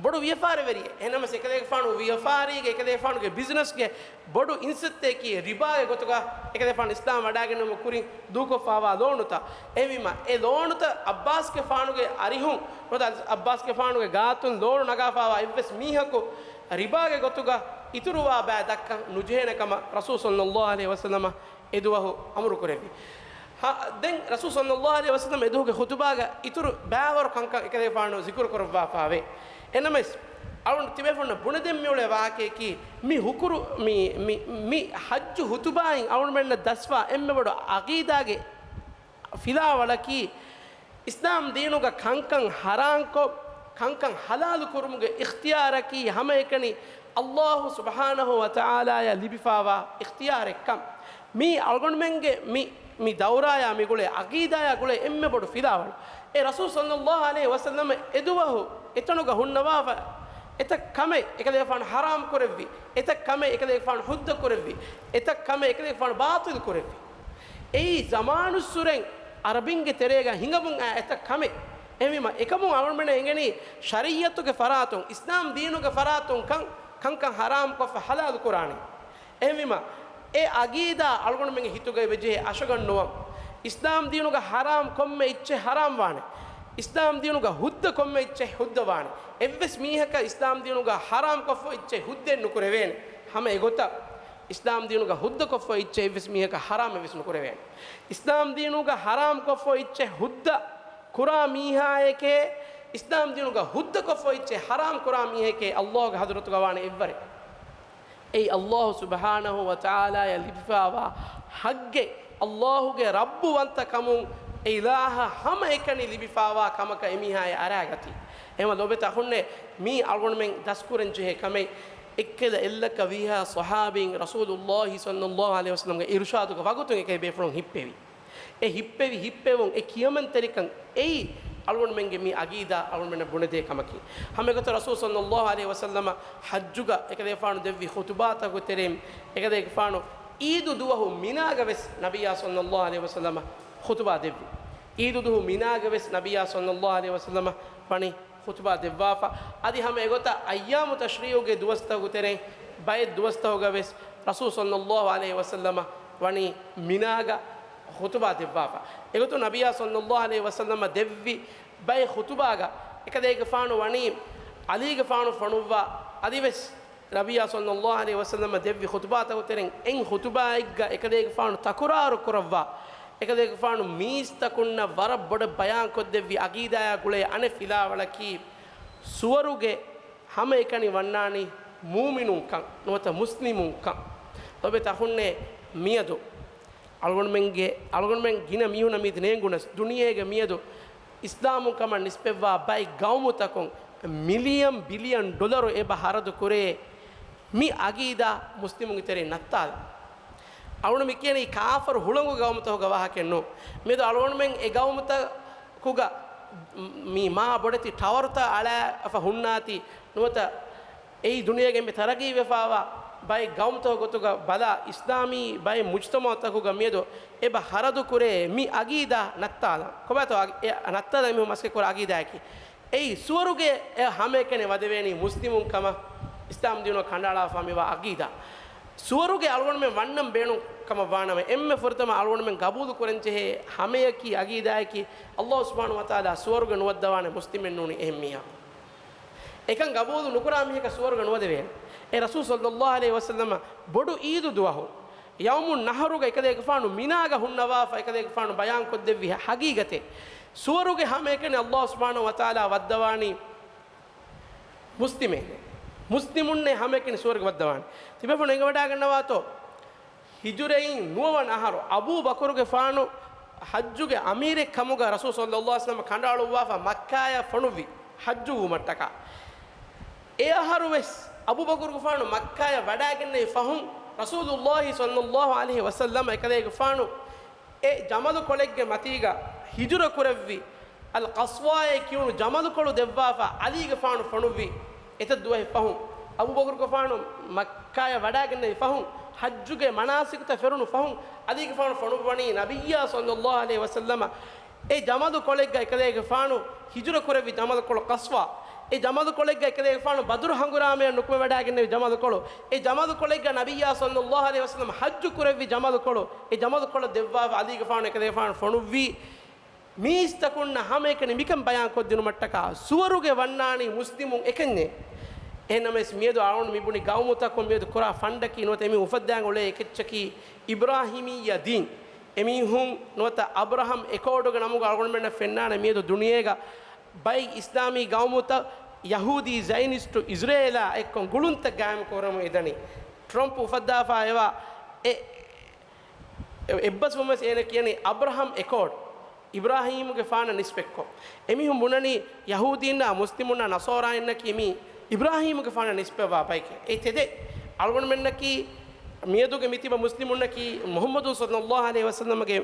ބޮޑު ވިޔަފާރިވެރިއެއް. އެހެންނަމަވެސް އެކަލޭގެފާނު ވިޔަފާރީގެ އެކަލޭގެފާނުގެ ބިޒްނަސްގެ ބޮޑު އިންސައްތައަކީ ރިބާގެ ގޮތުގަ އެކަލޭގެފާނު އިސްލާމް ވަޑައިގެންނެވުމުގެ ކުރިން ދޫކޮށްފާވާ ލޯނުތައް. އެހެންވީމަ އެ ލޯނުތައް ޢައްބާސްގެފާނުގެ އަރިހުން ނުވަތަ ޢައްބާސްގެފާނުގެ ގާތުން ލޯނު ނަގާފާވާ އެއްވެސް މީހަކު ރިބާގެ ގޮތުގަ އިތުރުވާ ބައި ދައްކަން ނުޖެހޭނެ ކަމަށް ރަސޫލު ޞައްލައްލާހު ޢަލައިހި ވަސައްލަމަ އެދުވަހު އަމުރު ކުރެއްވި. ހަ، ދެން ރަސޫލު ޞައްލައްލާހު ޢަލައިހި ވަސައްލަމަ އެދުވަހުގެ ޚުތުބާގަ އިތުރު ބައިވަރު ކަންކަން އެކަލޭގެފާނު ޒިކުރު ކުރައްވާފާވޭ. އެހެންނަމަވެސް، އަޅުގަނޑު ތިބޭފުޅުންނަށް ބުނެދޭން މިއުޅޭ ވާހަކައަކީ، މި ހުކުރު، މި، މި، މި ޙައްޖު ޚުތުބާއިން އަޅުގަނޑުމެންނަށް ދަސްވާ އެންމެ ބޮޑު ޢަޤީދާގެ ފިލާވަޅަކީ، އިސްލާމް ދީނުގަ ކަންކަން ޙަރާމްކޮށް، ކަންކަން ޙަލާލު ކުރުމުގެ އިޚްތިޔާރަކީ ހަމައެކަނި ﷲ ސުބްޙާނަހޫ ވަތަޢާލާޔަށް ލިބިފާވާ އިޚްތިޔާރެއްކަން. މީ އަޅުގަނޑުމެންގެ މި، މި ދައުރާޔާ މިގުޅޭ ޢަޤީދާޔާ ގުޅޭ އެންމެ ބޮޑު ފިލާވަޅު. އެ ރަސޫލު ޞައްލައްލާހު ޢަލައިހި ވަސައްލަމަ އެދުވަހު އެތަނުގަ ހުންނަވާފަ އެތައް ކަމެއް އެކަލޭގެފާނު ޙަރާމް ކުރެއްވި، އެތައް ކަމެއް އެކަލޭގެފާނު ޙުއްދަ ކުރެއްވި، އެތައް ކަމެއް އެކަލޭގެފާނު ބާޠިލު ކުރެއްވި. އެއީ ޒަމާނުއްސުރެން ޢަރަބިންގެ ތެރޭގަ ހިނގަމުން އައި އެތައް ކަމެއް. އެހެންވީމަ، އެކަމުން އަޅުގަނޑުމެންނަށް އެނގެނީ ޝަރީޢަތުގެ ފަރާތުން، އިސްލާމް ދީނުގެ ފަރާތުން ކަން، ކަންކަން ޙަރާމް ކޮށްފަ ޙަލާލު ކުރާނީ. އެހެންވީމަ، އެ ޢަޤީދާ އަޅުގަނޑުމެންގެ ހިތުގައި ވެއްޖެހޭ އަށަގަންނުވަން. އިސްލާމް ދީނުގަ ޙަރާމް ކޮންމެ އެއްޗެއް ޙަރާމް ވާނެ. އިސްލާމް ދީނުގަ ހުއްދަ ކޮންމެ އެއްޗެއް ހުއްދަ ވާނެ. އެއްވެސް މީހަކަށް އިސްލާމް ދީނުގަ ޙަރާމް ކޮށްފަ އެއްޗެއް ހުއްދައެއް ނުކުރެވޭނެ. ހަމަ އެގޮތަށް އިސްލާމް ދީނުގަ ހުއްދަ ކޮށްފަ އެއްޗެއް އެއްވެސް މީހަކަށް ޙަރާމް އެއްވެސް ނުކުރެވޭނެ. އިސްލާމް ދީނުގަ ޙަރާމް ކޮށްފަ އެއްޗެއް ހުއްދަ ކުރާ މީހާއެކޭ، އިސްލާމް ދީނުގަ ހުއްދަ ކޮށްފަ އެއްޗެއް ޙަރާމް ކުރާ މީހެކޭ ﷲ ގެ ޙަޟްރަތުގަ ވާނެ އެއްވަރެއް. އެއީ ﷲ ސުބްޙާނަހޫ ވަތަޢާލާޔަށް ލިބިފާވާ ޙައްޤެއް، ﷲ ގެ ރައްބުވަންތަކަމުން އެ އިލާހަށް ހަމައެކަނި ލިބިފާވާ ކަމަކަށް އެމީހާ އެ އަރާގަތީ. އެހެންވީމަ ލޯބިވެތި އަޚުންނޭ، މީ އަޅުގަނޑުމެން ދަސްކުރަން ޖެހޭ ކަމެއް. އެއްކަލަ އެއްލައްކަ ވީހާ ޞަޙާބީން ރަސޫލުﷲ ޞައްލައްލާހު ޢަލައިހި ވަސައްލަމްގެ އިރުޝާދުގެ ވަގުތުން އެކަލޭ ބޭފުޅުން ހިއްޕެވި. އެ ހިއްޕެވި ހިއްޕެވުން، އެ ކިޔަމަންތެރިކަން އެއީ އަޅުގަނޑުމެންގެ މި ޢަޤީދާ އަޅުގަނޑުމެންނަށް ބުނެދޭ ކަމަކީ. ހަމަ އެގޮތަށް ރަސޫލު ޞައްލައްލާހު ޢަލައިހި ވަސައްލަމަ ޙައްޖުގަ އެކަލޭގެފާނު ދެއްވި ޚުޠުބާތަކުގެ ތެރެއިން އެކަލޭގެފާނު ޢީދު ދުވަހު މިނާގަ ވެސް ނަބިއްޔާ ޞައްލައްލާހު ޢަލައިހި ވަސައްލަމަ ޚުޠުބާ ދެއްވި. ޢީދު ދުވަހު މިނާގަ ވެސް ނަބިއްޔާ ޞައްލައްލާހު ޢަލައިހި ވަސައްލަމަ ވަނީ ޚުޠުބާ ދެއްވާފަ. އަދި ހަމަ އެގޮތަށް އައްޔާމު ތަޝްރީޢުގެ ދުވަސްތަކުގެ ތެރެއިން ބައެއް ދުވަސްތަކުގަ ވެސް ރަސޫލު ޞައްލައްލާހު ޢަލައިހި ވަސައްލަމަ ވަނީ މިނާގަ ޚުޠުބާ ދެއްވާފަ. އެގޮތުން ނަބިއްޔާ ޞައްލައްލާހު ޢަލައިހި ވަސައްލަމަ ދެއްވި ބައެއް ޚުޠުބާގަ އެކަލޭގެފާނު ވަނީ ޢަލީގެފާނު ފޮނުއްވާ، އަދިވެސް ނަބިއްޔާ ޞައްލައްލާހު ޢަލައިހި ވަސައްލަމަ ދެއްވި ޚުޠުބާތަކުގެ ތެރެއިން އެއް ޚުޠުބާއެއްގަ އެކަލޭގެފާނު ތަކުރާރު ކުރައްވާ، އެކަލޭގެފާނު މީސްތަކުންނަށް ވަރަށް ބޮޑަށް ބަޔާންކޮށްދެއްވި ޢަޤީދާޔާ ގުޅޭ އަނެއް ފިލާވަޅަކީ، ސުވަރުގެ ހަމައެކަނި ވަންނާނީ މޫމިނުންކަން ނުވަތަ މުސްލިމުންކަން. ލޯބިވެތި އަޚުންނޭ، މިއަދު އަޅުގަނޑުމެންގެ، އަޅުގަނޑުމެން ގިނަ މީހުންނަށް މީތި ނޭނގުނަސް، ދުނިޔޭގެ މިއަދު އިސްލާމުން ކަމަށް ނިސްބަތްވާ ބައެއް ގައުމުތަކުން މިލިޔަން ބިލިޔަން ޑޮލަރު އެބަ ހަރަދު ކުރޭ މި ޢަޤީދާ މުސްލިމުންގެ ތެރެއިން ނައްތާލަން. އަޅުގަނޑު މި ކިޔަނީ ކާފަރު ހުޅަނގު ގައުމުތަކުގެ ވާހަކައެއް ނޫން. މިއަދު އަޅުގަނޑުމެން އެ ގައުމުތަކުގަ މި މާ ބޮޑެތި ޓަވަރުތައް އަޅާފަ ހުންނާތީ ނުވަތަ އެއީ ދުނިޔޭގެ އެންމެ ތަރައްގީވެފާވާ ބައެއް ގައުމުތަކުގެ ގޮތުގަ ބަލާ، އިސްލާމީ ބައެއް މުޖްތަމަޢުތަކުގަ މިއަދު އެބަ ހަރަދު ކުރޭ މި ޢަޤީދާ ނައްތާލަން. ކޮބާތޯ އަ-، އެ ނައްތާލަން އެމީހުން މަސައްކަތް ކުރާ ޢަޤީދާއަކީ؟ އެއީ ސުވަރުގެ އެ ހަމައެކަނި ވަދެވޭނީ މުސްލިމުން ކަމަށް އިސްލާމް ދީނުގަ ކަނޑައަޅާފަ މިވާ ޢަޤީދާ. ސުވަރުގެ އަޅުގަނޑުމެން ވަންނަން ބޭނުން ކަމަށް ވާނަމަ، އެންމެ ފުރަތަމަ އަޅުގަނޑުމެން ގަބޫލު ކުރަންޖެހޭ ހަމަޔަކީ ޢަޤީދާއަކީ، ﷲ ސުބްޙާނަހޫ ވަތަޢާލާ ސުވަރުގެ ނުވައްދަވާނެ މުސްލިމެއް ނޫނީ އެހެން މީހާ. އެކަން ގަބޫލު ނުކުރާ މީހަކަށް ސުވަރުގެ ނުވަދެވޭނެ. އެ ރަސޫލު ޞައްލައްލާހު ޢަލައިހި ވަސައްލަމަ ބޮޑު ޢީދު ދުވަހު، ޔައުމުއް ނަޙްރުގަ އެކަލޭގެފާނު މިނާގަ ހުންނަވާފަ، އެކަލޭގެފާނު ބަޔާންކޮށްދެއްވި ޙަޤީޤަތެއް. ސުވަރުގެ ހަމައެކަނި ﷲ ސުބްޙާނަހޫ ވަތަޢާލާ ވައްދަވާނީ މުސްލިމެއް. މުސްލިމުންނޭ ހަމައެކަނި ސުވަރުގެ ވައްދަވާނީ. ތިބޭފުޅުން އެނގިވަޑައިގަންނަވާތޯ؟ ހިޖުރައިން ނުވަވަނަ އަހަރު އަބޫ ބަކުރުގެފާނު ޙައްޖުގެ އަމީރެއް ކަމުގަ ރަސޫލު ޞައްލައްލާހު ޢަލައިހި ވަސައްލަމަ ކަނޑައަޅުއްވާފަ މައްކާޔަށް ފޮނުއްވި ޙައްޖު ވުމަށްޓަކާ. އެ އަހަރު ވެސް އަބޫބަކުރުގެފާނު މައްކާޔަށް ވަޑައިގެންނެވި ފަހުން، ރަސޫލުﷲ ޞައްލަﷲ ޢަލައިހި ވަސައްލަމަ އެކަލޭގެފާނު އެ ޖަމަލު ކޮޅެއްގެ މަތީގަ ހިޖުރަ ކުރެއްވި، އަލް ޤަޞްވާއޭ ކިޔުނު ޖަމަލު ކޮޅު ދެއްވާފަ ޢަލީގެފާނު ފޮނުއްވި. އެތައް ދުވަހެއް ފަހުން، އަބޫބަކުރުގެފާނު މައްކާޔަށް ވަޑައިގެންނެވި ފަހުން، ޙައްޖުގެ މަނާސިކުތައް ފެރުނު ފަހުން، ޢަލީގެފާނު ފޮނުއްވަނީ ނަބިއްޔާ ޞައްލަﷲ ޢަލައިހި ވަސައްލަމަ އެ ޖަމަލު ކޮޅެއްގަ އެކަލޭގެފާނު ހިޖުރަ ކުރެއްވި ޖަމަލު ކޮޅު ޤަޞްވާ. އެ ޖަމަލު ކޮޅެއްގަ އެކަލޭގެފާނު ބަދުރު ހަނގުރާމަޔަށް ނުކުމެވަޑައިގެންނެވި ޖަމަލު ކޮޅު. އެ ޖަމަލު ކޮޅެއްގަ ނަބިއްޔާ ޞައްލަﷲ ޢަލައިހި ވަސައްލަމަ ޙައްޖު ކުރެއްވި ޖަމަލު ކޮޅު. އެ ޖަމަލު ކޮޅަށް ދެއްވާފަ ޢަލީގެފާނު އެކަލޭގެފާނު ފޮނުއްވީ. މީސްތަކުންނަށް ހަމައެކަނި މިކަން ބަޔާން ކޮށްދިނުމަށްޓަކާ ސުވަރުގެ ވަންނާނީ މުސްލިމުން އެކަންޏޭ. އެހެންނަމަވެސް މިއަދު އަޅުން މިބުނި ގައުމުތަކުން މިއަދު ކުރާ ފަންޑަކީ ނުވަތަ އެމީ އުފައްދާން އުޅޭ އެކެއްޗަކީ އިބްރާހީމިއްޔަ ދީން. އެމީހުން ނުވަތަ އަބްރަހަމް އެކޯޑުގެ ނަމުގަ އަޅުގަނޑުމެންނަށް ފެންނާނެ މިއަދު ދުނިޔޭގަ ބައެއް އިސްލާމީ ގައުމުތައް ޔަހޫދީ ޒައިނިސްޓު އިޒްރޭލާ އެއްކޮށް ގުޅުންތައް ގާއިމް ކުރަމުން އެދަނީ. ޓްރަމްޕް އުފައްދާފާ އެވާ އެ އެއްބަސްވުމަށް އޭނަ ކިޔަނީ އަބްރަހަމް އެކޯޑް. އިބްރާހީމުގެފާނަށް ނިސްބަތްކޮށް. އެމީހުން ބުނަނީ ޔަހޫދީންނާ މުސްލިމުންނާ ނަޞާރާއިންނަކީ މީ އިބްރާހީމުގެފާނަށް ނިސްބަތްވާ ބައެކޭ. އެ ތެދެއް. އަޅުގަނޑުމެންނަކީ މިއަދުގެ މިތިބަ މުސްލިމުންނަކީ މުޙައްމަދު ޞައްލަﷲ ޢަލައިހި ވަސައްލަމަގެ،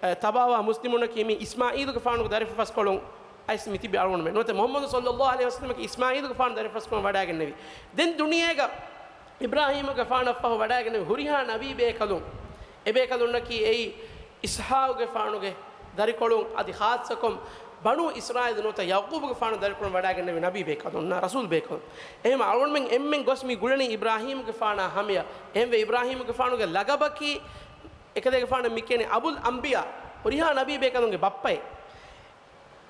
އެ، ތަބާވާ މުސްލިމުންނަކީ މީ އިސްމާޢީލުގެފާނުގެ ދަރިފުޅުފަސްކޮޅުން އައިސް މިތިބި އަޅުގަނޑުމެން. ނުވަތަ މުޙައްމަދު ޞައްލަﷲ ޢަލައިހި ވަސައްލަމަކީ އިސްމާޢީލުގެފާނު ދަރިފުޅުފަސްކޮޅުން ވަޑައިގެންނެވި. ދެން ދުނިޔޭގަ އިބްރާހީމުގެފާނަށްފަހު ވަޑައިގެންނެވި ހުރިހާ ނަބީ ބޭކަލުން، އެބޭކަލުންނަކީ އެއީ އިސްޙާޤުގެފާނުގެ ދަރިކޮޅުން، އަދި ޚާއްޞަކޮށް ބަނޫ އިސްރާއީލު ނުވަތަ ޔަޢުޤޫބުގެފާނު ދަރިކޮޅުން ވަޑައިގެންނެވި ނަބީ ބޭކަލުން، ރަސޫލު ބޭކަލުން. އެހެން އަޅުގަނޑުމެން އެންމެން ގޮސް މި ގުޅެނީ އިބްރާހީމުގެފާނާ ހަމަޔަށް. އެހެންވެ އިބްރާހީމުގެފާނުގެ ލަގަބަކީ އެކަލޭގެފާނަށް މި ކިޔަނީ އަބުލް އަންބިޔާ، ހުރިހާ ނަބީ ބޭކަލުންގެ ބައްޕައޭ.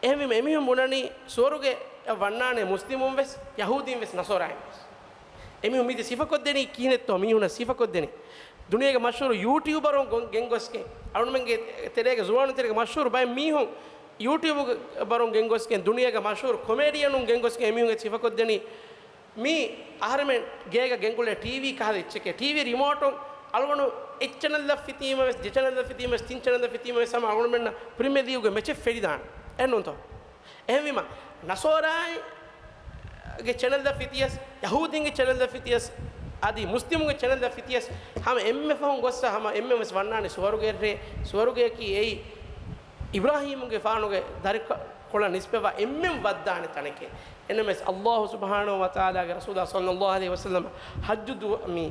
އެހެންވީމަ އެމީހުން ބުނަނީ ސުވަރުގެއަށް ވަންނާނެ މުސްލިމުން ވެސް، ޔަހޫދީން ވެސް، ނަޞާރާއިން ވެސް. އެމީހުން މީތި ސިފަކޮށްދެނީ ކިހިނެއްތޯ؟ މީހުނަށް ސިފަކޮށްދެނީ ދުނިޔޭގެ މަޝްހޫރު ޔޫޓިއުބަރުން ގޮން-، ގެންގޮސްގެން، އަޅުމެންގެ ތެރޭގެ ޒުވާނުން ތެރޭގެ މަޝްހޫރު ބައެއް މީހުން ޔޫޓިއުބަރުން ގެންގޮސްގެން، ދުނިޔޭގެ މަޝްހޫރު ކޮމޭޑިއަނުން ގެންގޮސްގެން އެމީހުންގެ ސިފަކޮށްދެނީ މީ އަހަރެމެން ގޭގަ ގެންގުޅޭ ޓީވީ ކަހަލަ އެއްޗެކޭ. ޓީވީ ރިމޯޓުން އަޅުގަނޑު އެއްޗެނަލްއަށް ފިތީމަވެސް، ދެޗެނަލްއަށް ފިތީމަވެސް، ތިންޗެނަލްއަށް ފިތީމަވެސް ހަމަ އަޅުގަނޑުމެންނަށް ޕްރިމިއަރ ލީގުގެ މެޗެއް ފެނިދާނެ. އެހެންނޫންތޯ؟ އެހެންވީމަ، ނަޞާރާގެ ޗެނަލްއަށް ފިތިޔަސް، ޔަހޫދީންގެ ޗެނަލްއަށް ފިތިޔަސް، އަދި މުސްލިމުންގެ ޗެނަލްއަށް ފިތިޔަސް، ހަމަ އެންމެ ފަހުން ގޮއްސަ ހަމަ އެންމެން ވެސް ވަންނާނެ ސުވަރުގެއެއްރޭ، ސުވަރުގެއަކީ އެއީ އިބްރާހީމުގެފާނުގެ ދަރިކޮޅަށް ނިސްބަތްވާ އެންމެން ވައްދާނެ ތަނެކޭ. އެންނަމެސް، ﷲ ސުބްޙާނަހޫ ވަތަޢާލާގެ ރަސޫލާ ޞައްލަﷲ ޢަލައިހި ވަސައްލަމަ ޙައްޖު ދު-، މި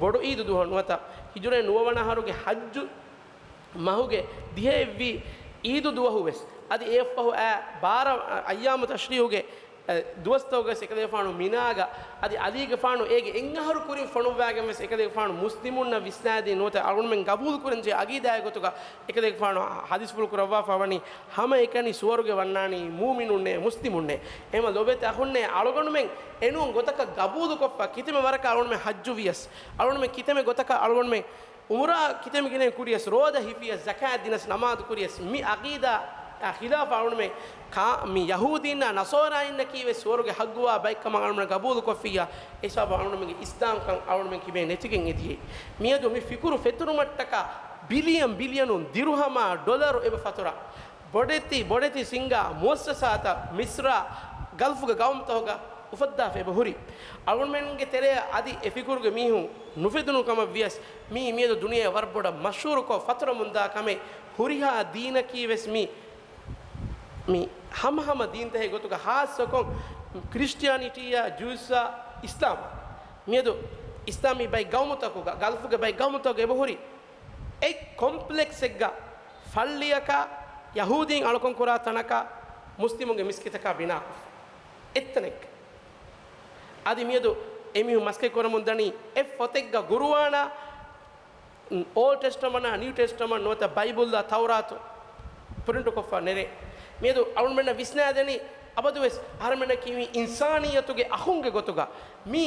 ބޮޑު ޢީދު ދުވަހު ނުވަތަ ހިޖުރައެއް ނުވަވަނަ އަހަރުގެ ޙައްޖު މަހުގެ ދިހައެއްވީ ޢީދު ދުވަހު ވެސް، އަދި އެއަށްފަހު އައި ބާރަ އައްޔާމު ތަޝްރީޢުގެ އެ، ދުވަސްތަކުގަސް އެކަލޭގެފާނު މިނާގަ، އަދި ޢަލީގެފާނު އޭގެ އެއްއަހަރު ކުރިން ފޮނުއްވާގެން ވެސް އެކަލޭގެފާނު މުސްލިމުންނަށް ވިސްނާދީ ނުވަތަ އަޅުގަނޑުމެން ގަބޫލު ކުރަންޖެހޭ ޢަގީދާގެ ގޮތުގަ އެކަލޭގެފާނު ޙަދީޘްފުޅު ކުރައްވާފަ ވަނީ، ހަމައެކަނި ސުވަރުގެ ވަންނާނީ މޫމިނުންނޭ، މުސްލިމުންނޭ. އެހެމަ ލޮބެތި އަޚުންނޭ، އަޅުގަނޑުމެން އެނޫން ގޮތަކަށް ގަބޫލުކޮށްފަ، ކިތަންމެ ވަރަކަށް އަޅުގަނޑުމެން ޙައްޖު ވިޔަސް، އަޅުގަނޑުމެން ކިތަންމެ ގޮތަކަށް އަޅުގަނޑުމެން ޢުމްރާ ކިތަންމެ ގިނައިން ކުރިޔަސް، ރޯދަ ހިފިޔަސް، ޒަކާތް ދިނަސް، ނަމާދު ކުރިޔަސް، މި ޢަގީދާއާ ޚިލާފަށް އަޅުގަނޑުމެން ކާ-، މި ޔަހޫދީންނާ ނަޞާރާއިންނަކީ ވެސް ސުވަރުގެ ޙައްޤުވާ ބައެއްކަމަށް އަޅުގަނޑުމެން ގަބޫލުކޮށްފިއްޔާ، އެހިސާބަށް އަޅުގަނޑުމެންގެ އިސްލާމްކަން އަޅުގަނޑުމެން ކިބައިން ނެތިގެން އެދިޔައީ. މިއަދު މި ފިކުރު ފެތުރުމަށްޓަކާ ބިލިއަން ބިލިއަނުން ދިރުހަމާ ޑޮލަރު އެބަ ފަތުރާ. ބޮޑެތި، ބޮޑެތި ސިންގާ މުއައްސަސާތައް މިޞްރާ، ގަލްފުގެ ގައުމުތަކުގަ އުފައްދާފަ އެބަ ހުރި. އަޅުގަނޑުމެންގެ ތެރެއަށް އަދި އެ ފިކުރުގެ މީހުން ނުފެދުނު ކަމަށް ވިޔަސް، މީ މިއަދު ދުނިޔެ ވަރަށް ބޮޑަށް މަޝްހޫރުކޮށް ފަތުރަމުންދާ ކަމެއް. ހުރިހާ ދީނަކީ ވެސް މި، މި ހަމަހަމަ ދީންތަކެއް ގޮތުގަ ޚާއްޞަކޮށް ކްރިސްޓިއަނިޓީއާ ޖޫއިޝްއާ އިސްލާމް. މިއަދު އިސްލާމީ ބައެއް ގައުމުތަކުގަ، ގަލްފުގެ ބައެއް ގައުމުތަކުގަ އެބަހުރި އެއް ކޮމްޕްލެކްސްއެއްގަ ފައްޅިއަކަށް ޔަހޫދީން އަޅުކަން ކުރާ ތަނަކަށް މުސްލިމުންގެ މިސްކިތަކާ ބިނާކޮށްފަ އެއްތަނެއްގަ. އަދި މިއަދު އެމީހުން މަސައްކަތް ކުރަމުން ދަނީ އެއް ފޮތެއްގަ ގުރުއާނާ އޯލްޑް ޓެސްޓަމަންޓާ، ނިއު ޓެސްޓަމަންޓް ނުވަތަ ބައިބުލްއާ ތައުރާތު ޕްރިންޓުކޮށްފަ ނެރޭ. މިއަދު އަޅުގަނޑުމެންނަށް ވިސްނާދެނީ އަބަދުވެސް އަހަރެމެންނަކީ މީ އިންސާނިއްޔަތުގެ އަޚުންގެ ގޮތުގަ މީ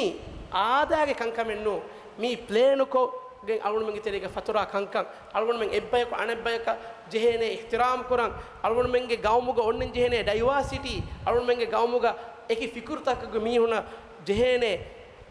އާދައިގެ ކަންކަމެއް ނޫން. މީ ޕްލޭނުކޮށްގެން އަޅުގަނޑުމެންގެ ތެރޭގަ ފަތުރާ ކަންކަން. އަޅުގަނޑުމެން އެއްބަޔަކު އަނެއްބަޔަކަށް ޖެހޭނޭ އިޙްތިރާމް ކުރަން. އަޅުގަނޑުމެންގެ ގައުމުގަ އޮންނަން ޖެހޭނޭ ޑައިވާސިޓީ. އަޅުގަނޑުމެންގެ ގައުމުގަ އެކި ފިކުރުތަކުގެ މީހުނަށް ޖެހޭނޭ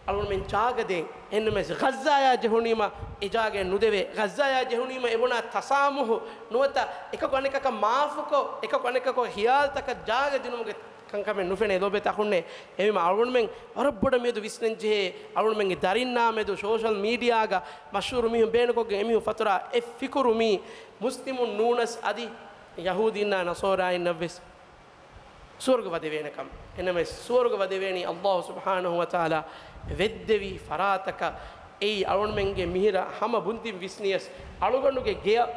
އަޅުގަނޑުމެން ޖާގަ ދޭން. އެހެންނަމަވެސް ޣައްޒާޔާ ޖެހުނީމަ އެ ޖާގައެއް ނުދެވޭ. ޣައްޒާޔާ ޖެހުނީމަ އެބުނާ ތަސާމުޙު ނުވަތަ އެކަކު އަނެކަކަށް މާފުކޮށް، އެކަކު އަނެކަކު ޚިޔާލްތަކަށް ޖާގަ ދިނުމުގެ ކަންކަމެއް ނުފެނޭ ލޯބިވެތި އަޚުންނޭ. އެހެންވީމަ އަޅުގަނޑުމެން ވަރަށް ބޮޑަށް މިއަދު ވިސްނަން ޖެހޭ، އަޅުގަނޑުމެންގެ ދަރިންނާ މެދު ސޯޝަލް މީޑިއާގަ މަޝްހޫރު މީހުން ބޭނުކޮށްގެން އެމީހުން ފަތުރާ އެ ފިކުރު މީ މުސްލިމުން ނޫނަސް އަދި ޔަހޫދީންނާ ނަޞާރާއިންނަށްވެސް ސުވަރުގެ ވަދެވޭނެކަން. އެނަމެސް ސުވަރުގެ ވަދެވޭނީ ﷲ ސުބްޙާނަހޫ ވަތަޢާލާ ވެއްދެވި ފަރާތަކަށް. އެއީ އަޅުގަނޑުމެންގެ މިހިރަ ހަމަ ބުންދިން ވިސްނިޔަސް އަޅުގަނޑުގެ ގެޔަށް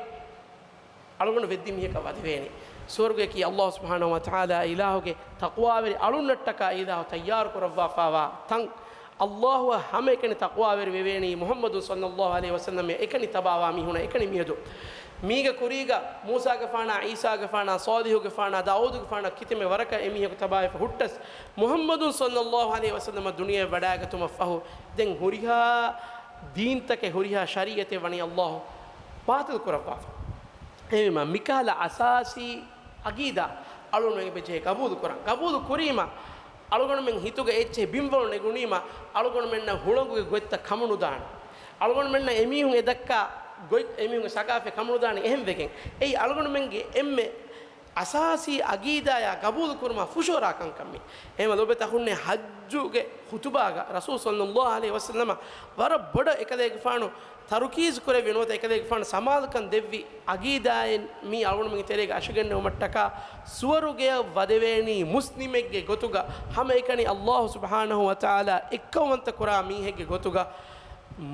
އަޅުގަނޑު ވެއްދި މީހަކަށް ވަދެވޭނެ. ސުވަރުގެއަކީ ﷲ ސުބްޙާނަހޫ ވަތަޢާލާ އިލާހުގެ ތަޤްވާވެރި އަޅުންނަށްޓަކާ އިލާހު ތައްޔާރު ކުރައްވާފާވާ ތަން. ﷲ އަށް ހަމައެކަނި ތަޤްވާވެރި ވެވޭނީ މުޙައްމަދު ޞައްލައްލާހު ޢަލައިހި ވަސައްލަމް އެކަނި ތަބާވާ މީހުންނަށް އެކަނި މިއަދު. މީގެ ކުރީގަ މޫސާގެފާނާ، ޢީސާގެފާނާ، ޞާލިޙުގެފާނާ، ދާއޫދުގެފާނާ ކިތަންމެ ވަރަކަށް އެމީހަކު ތަބާވެފަ ހުއްޓަސް، މުޙައްމަދު ޞައްލައްލާހު ޢަލައިހި ވަސައްލަމަ ދުނިޔެއަށް ވަޑައިގަތުމަށްފަހު ދެން ހުރިހާ ދީންތަކެއް ހުރިހާ ޝަރީޢަތެއް ވަނީ ﷲ ބާޠިލް ކުރައްވާފަ. އެހެންވީމަ މިކަހަލަ އަސާސީ ޢަޤީދާ އަޅުގަނޑުމެން ބެޖެހޭ ޤަބޫލު ކުރަން. ޤަބޫލު ކުރީމަ އަޅުގަނޑުމެން ހިތުގަ އެއްޗެހި ބިންވަޅު ނެގުނީމަ އަޅުގަނޑުމެންނަށް ހުޅަނގުގެ ގޮތްތައް ކަމުނުދާނެ. އަޅުގަނޑުމެންނަށް އެމީހުން އެ ދައްކާ ގޮތް އެމީހުންގެ ސަޤާފަތް ކަމުނުދާނެ އެހެންވެގެން. އެއީ އަޅުގަނޑުމެންގެ އެންމެ އަސާސީ ޢަޤީދާޔާ ޤަބޫލު ކުރުމާ ފުށުއަރާ ކަންކަން މީ. އެހެންވީމަ ލޯބިވެތި އަޚުންނޭ ޙައްޖުގެ ޚުޠުބާގަ ރަސޫލު ޞައްލައްލާހު ޢަލައިހި ވަސައްލަމަ ވަރަށް ބޮޑަށް އެކަލޭގެފާނު ތަރުކީޒު ކުރެއްވި ނުވަތަ އެކަލޭގެފާނު ސަމާލުކަން ދެއްވި ޢަޤީދާއެއް މީ އަޅުގަނޑުމެންގެ ތެރޭގަ އަށަގެންނެވުމަށްޓަކާ ސުވަރުގެއަށް ވަދެވޭނީ މުސްލިމެއްގެ ގޮތުގަ ހަމައެކަނި ﷲ ސުބްޙާނަހޫ ވަތަޢާލާ އެއްކައުވަންތަ ކުރާ މީހެއްގެ ގޮތުގަ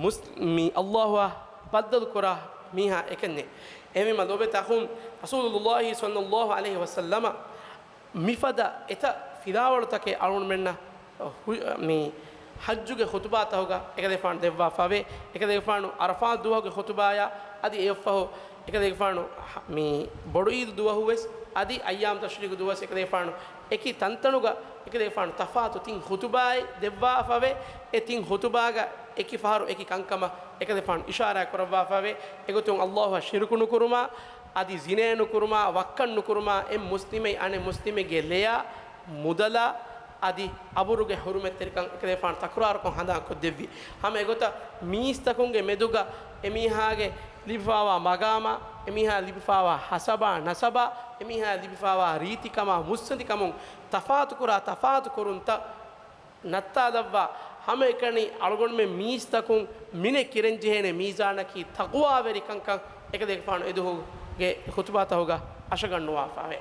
މުސް-، މި ﷲ އާ ބައްދަލު ކުރާ މީހާ އެކަންޏެއް. އެހެންވީމަ ލޯބިވެތި އަޚުން ރަސޫލުﷲ ޞައްލައްލާހު ޢަލައިހި ވަސައްލަމަ މިފަދަ އެތައް ފިލާވަޅުތަކެއް އަޅުގަނޑުމެންނަށް ހު-، މި ޙައްޖުގެ ޚުޠުބާތަކުގަ އެކަލޭގެފާނު ދެއްވާފަވޭ. އެކަލޭގެފާނު ޢަރަފާތު ދުވަހުގެ ޚުޠުބާޔާ އަދި އެއަށްފަހު އެކަލޭގެފާނު މި ބޮޑު ޢީދު ދުވަހުވެސް އަދި އައްޔާމު ތަޝްރީޤު ދުވަސް އެކަލޭގެފާނު އެކި ތަންތަނުގަ އެކަލޭގެފާނު ތަފާތު ތިން ޚުޠުބާއެއް ދެއްވާފަވޭ. އެ ތިން ޚުޠުބާގަ އެކި ފަހަރު އެކި ކަންކަމަށް އެކަލޭގެފާނު އިޝާރާތް ކުރައްވާފަވޭ. އެގޮތުން ﷲ އަށް ޝިރުކު ނުކުރުމާ، އަދި ޒިނޭ ނުކުރުމާ، ވައްކަން ނުކުރުމާ، އެއް މުސްލިމެއް އަނެއް މުސްލިމެއްގެ ލެޔާ، މުދަލާ، އަދި އަބުރުގެ ޙުރުމަތްތެރިކަން އެކަލޭގެފާނު ތަކުރާރުކޮށް ހަނދާންކޮށްދެއްވި. ހަމަ އެގޮތަށް މީސްތަކުންގެ މެދުގަ އެމީހާގެ ލިބިފާވާ މަގާމާ، އެމީހާ ލިބިފާވާ ހަސަބާ ނަސަބާ، އެމީހާ ލިބިފާވާ ރީތިކަމާ މުއްސަނދިކަމުން ތަފާތުކުރާ ތަފާތު ކުރުންތައް ނައްތާލައްވާ، ހަމައެކަނި އަޅުގަނޑުމެން މީސްތަކުން މިނެ ކިރެންޖެހޭނެ މީޒާނަކީ ތަޤްވާވެރިކަންކަން އެކަލޭގެފާނު އެދުވަހުގެ ޚުޠުބާތަކުގަ އަށަގަންނުވާފަވޭ.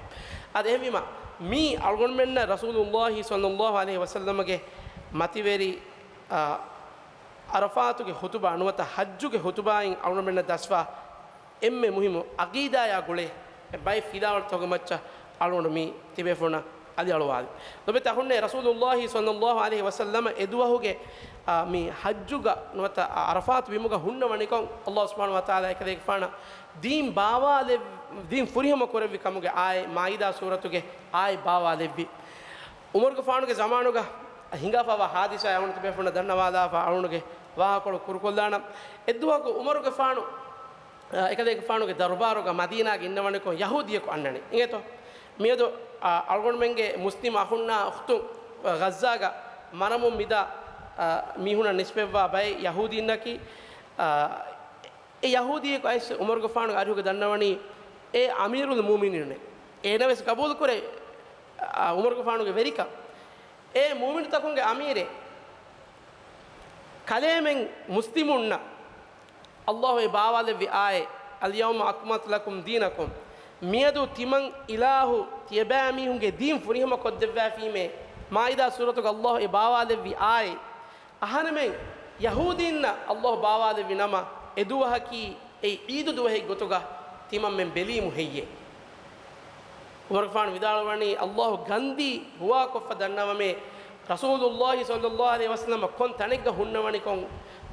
އަދި އެހެންވީމަ، މީ އަޅުގަނޑުމެންނަށް ރަސޫލުﷲ ޞައްލައްލާހު ޢަލައިހި ވަސައްލަމަގެ މަތިވެރި، އާ، ޢަރަފާތުގެ ޚުޠުބާ ނުވަތަ ޙައްޖުގެ ޚުޠުބާއިން އަޅުގަނޑުމެންނަށް ދަސްވާ އެންމެ މުހިއްމު ޢަޤީދާޔާ ގުޅޭ ބައެއް ފިލާވަޅުތަކުގެ މައްޗަށް އަޅުގަނޑު މި ތިބޭފުޅުންނަށް އަލިއަޅުވާލި. ލޮބެތި އަޚުންނޭ، ރަސޫލުﷲ ޞައްލައްލާހު ޢަލައިހި ވަސައްލަމަ އެދުވަހުގެ، އާ، މި ޙައްޖުގަ ނުވަތަ ޢަރަފާތު ބިމުގަ ހުންނަވަނިކޮށް، ﷲ ސުބްޙާނަހޫ ވަތަޢާލާ އެކަލޭގެފާނަށް ދީން ބާވާލެއް، ދީން ފުރިހަމަ ކުރެއްވި ކަމުގެ އާޔަތް، މާއިދާ ސޫރަތުގެ އާޔަތް ބާވާލެއްވި. ޢުމަރުގެފާނުގެ ޒަމާނުގަ ހިނގާފަވާ ޙާދިސާ އަޅުގަނޑު ތިބޭފުޅުންނަށް ދަންނަވާލާފަ، އަޅުގަނޑުގެ ވާހަކަކޮޅު ކުރުކޮށްލާނަން. އެއްދުވަހަކު ޢުމަރުގެފާނު އެކަލޭގެފާނުގެ ދަރުބާރުގަ މަދީނާގެ އިންނަވަނިކޮށް ޔަހޫދީއަކު އަންނަނީ. އިނގޭތޯ؟ މިއަދު، އާ، އަޅުގަނޑުމެންގެ މުސްލިމް އަޚުންނާ އުޚްތުން، އާ، ޣައްޒާގަ މަރަމުން މިދާ، އާ، މީހުނަށް ނިސްބަތްވާ ބައެއް ޔަހޫދީންނަކީ، އާ، އެ ޔަހޫދީއަކު އައިސް ޢުމަރުގެފާނުގެ އަރިހުގަ ދަންނަވަނީ އޭ އަމީރުލް މުއުމިނީން. އޭނަވެސް ޤަބޫލުކުރޭ، އާ، ޢުމަރުގެފާނުގެ ވެރިކަން. އޭ މުއުމިނުތަކުންގެ އަމީރޭ، ކަލޭމެން މުސްލިމުންނަށް ﷲ އެ ބާވާލެއްވި އާޔަތް، "اليوم أكملت لكم دينكم." މިއަދު ތިމަން އިލާހު ތިޔަބައިމީހުންގެ ދީން ފުރިހަމަ ކޮށްދެއްވާފީމޭ. މާއިދާ ސޫރަތުގަ ﷲ އެ ބާވާލެއްވި އާޔަތް. އަހަރެމެން ޔަހޫދީންނަށް ﷲ ބާވާލެއްވި ނަމަ، އެ ދުވަހަކީ އެއީ ޢީދު ދުވަހެއް ގޮތުގަ ތިމަންމެން ބެލީމު ހެއްޔޭ؟ ޢުމަރުގެފާނު ވިދާޅުވަނީ، ﷲ ގަންދީ ހުވާކޮށްފަ ދަންނަވަމޭ، ރަސޫލުﷲ ޞައްލައްލާހު ޢަލައިހި ވަސައްލަމަ ކޮން ތަނެއްގަ ހުންނަވަނިކޮން،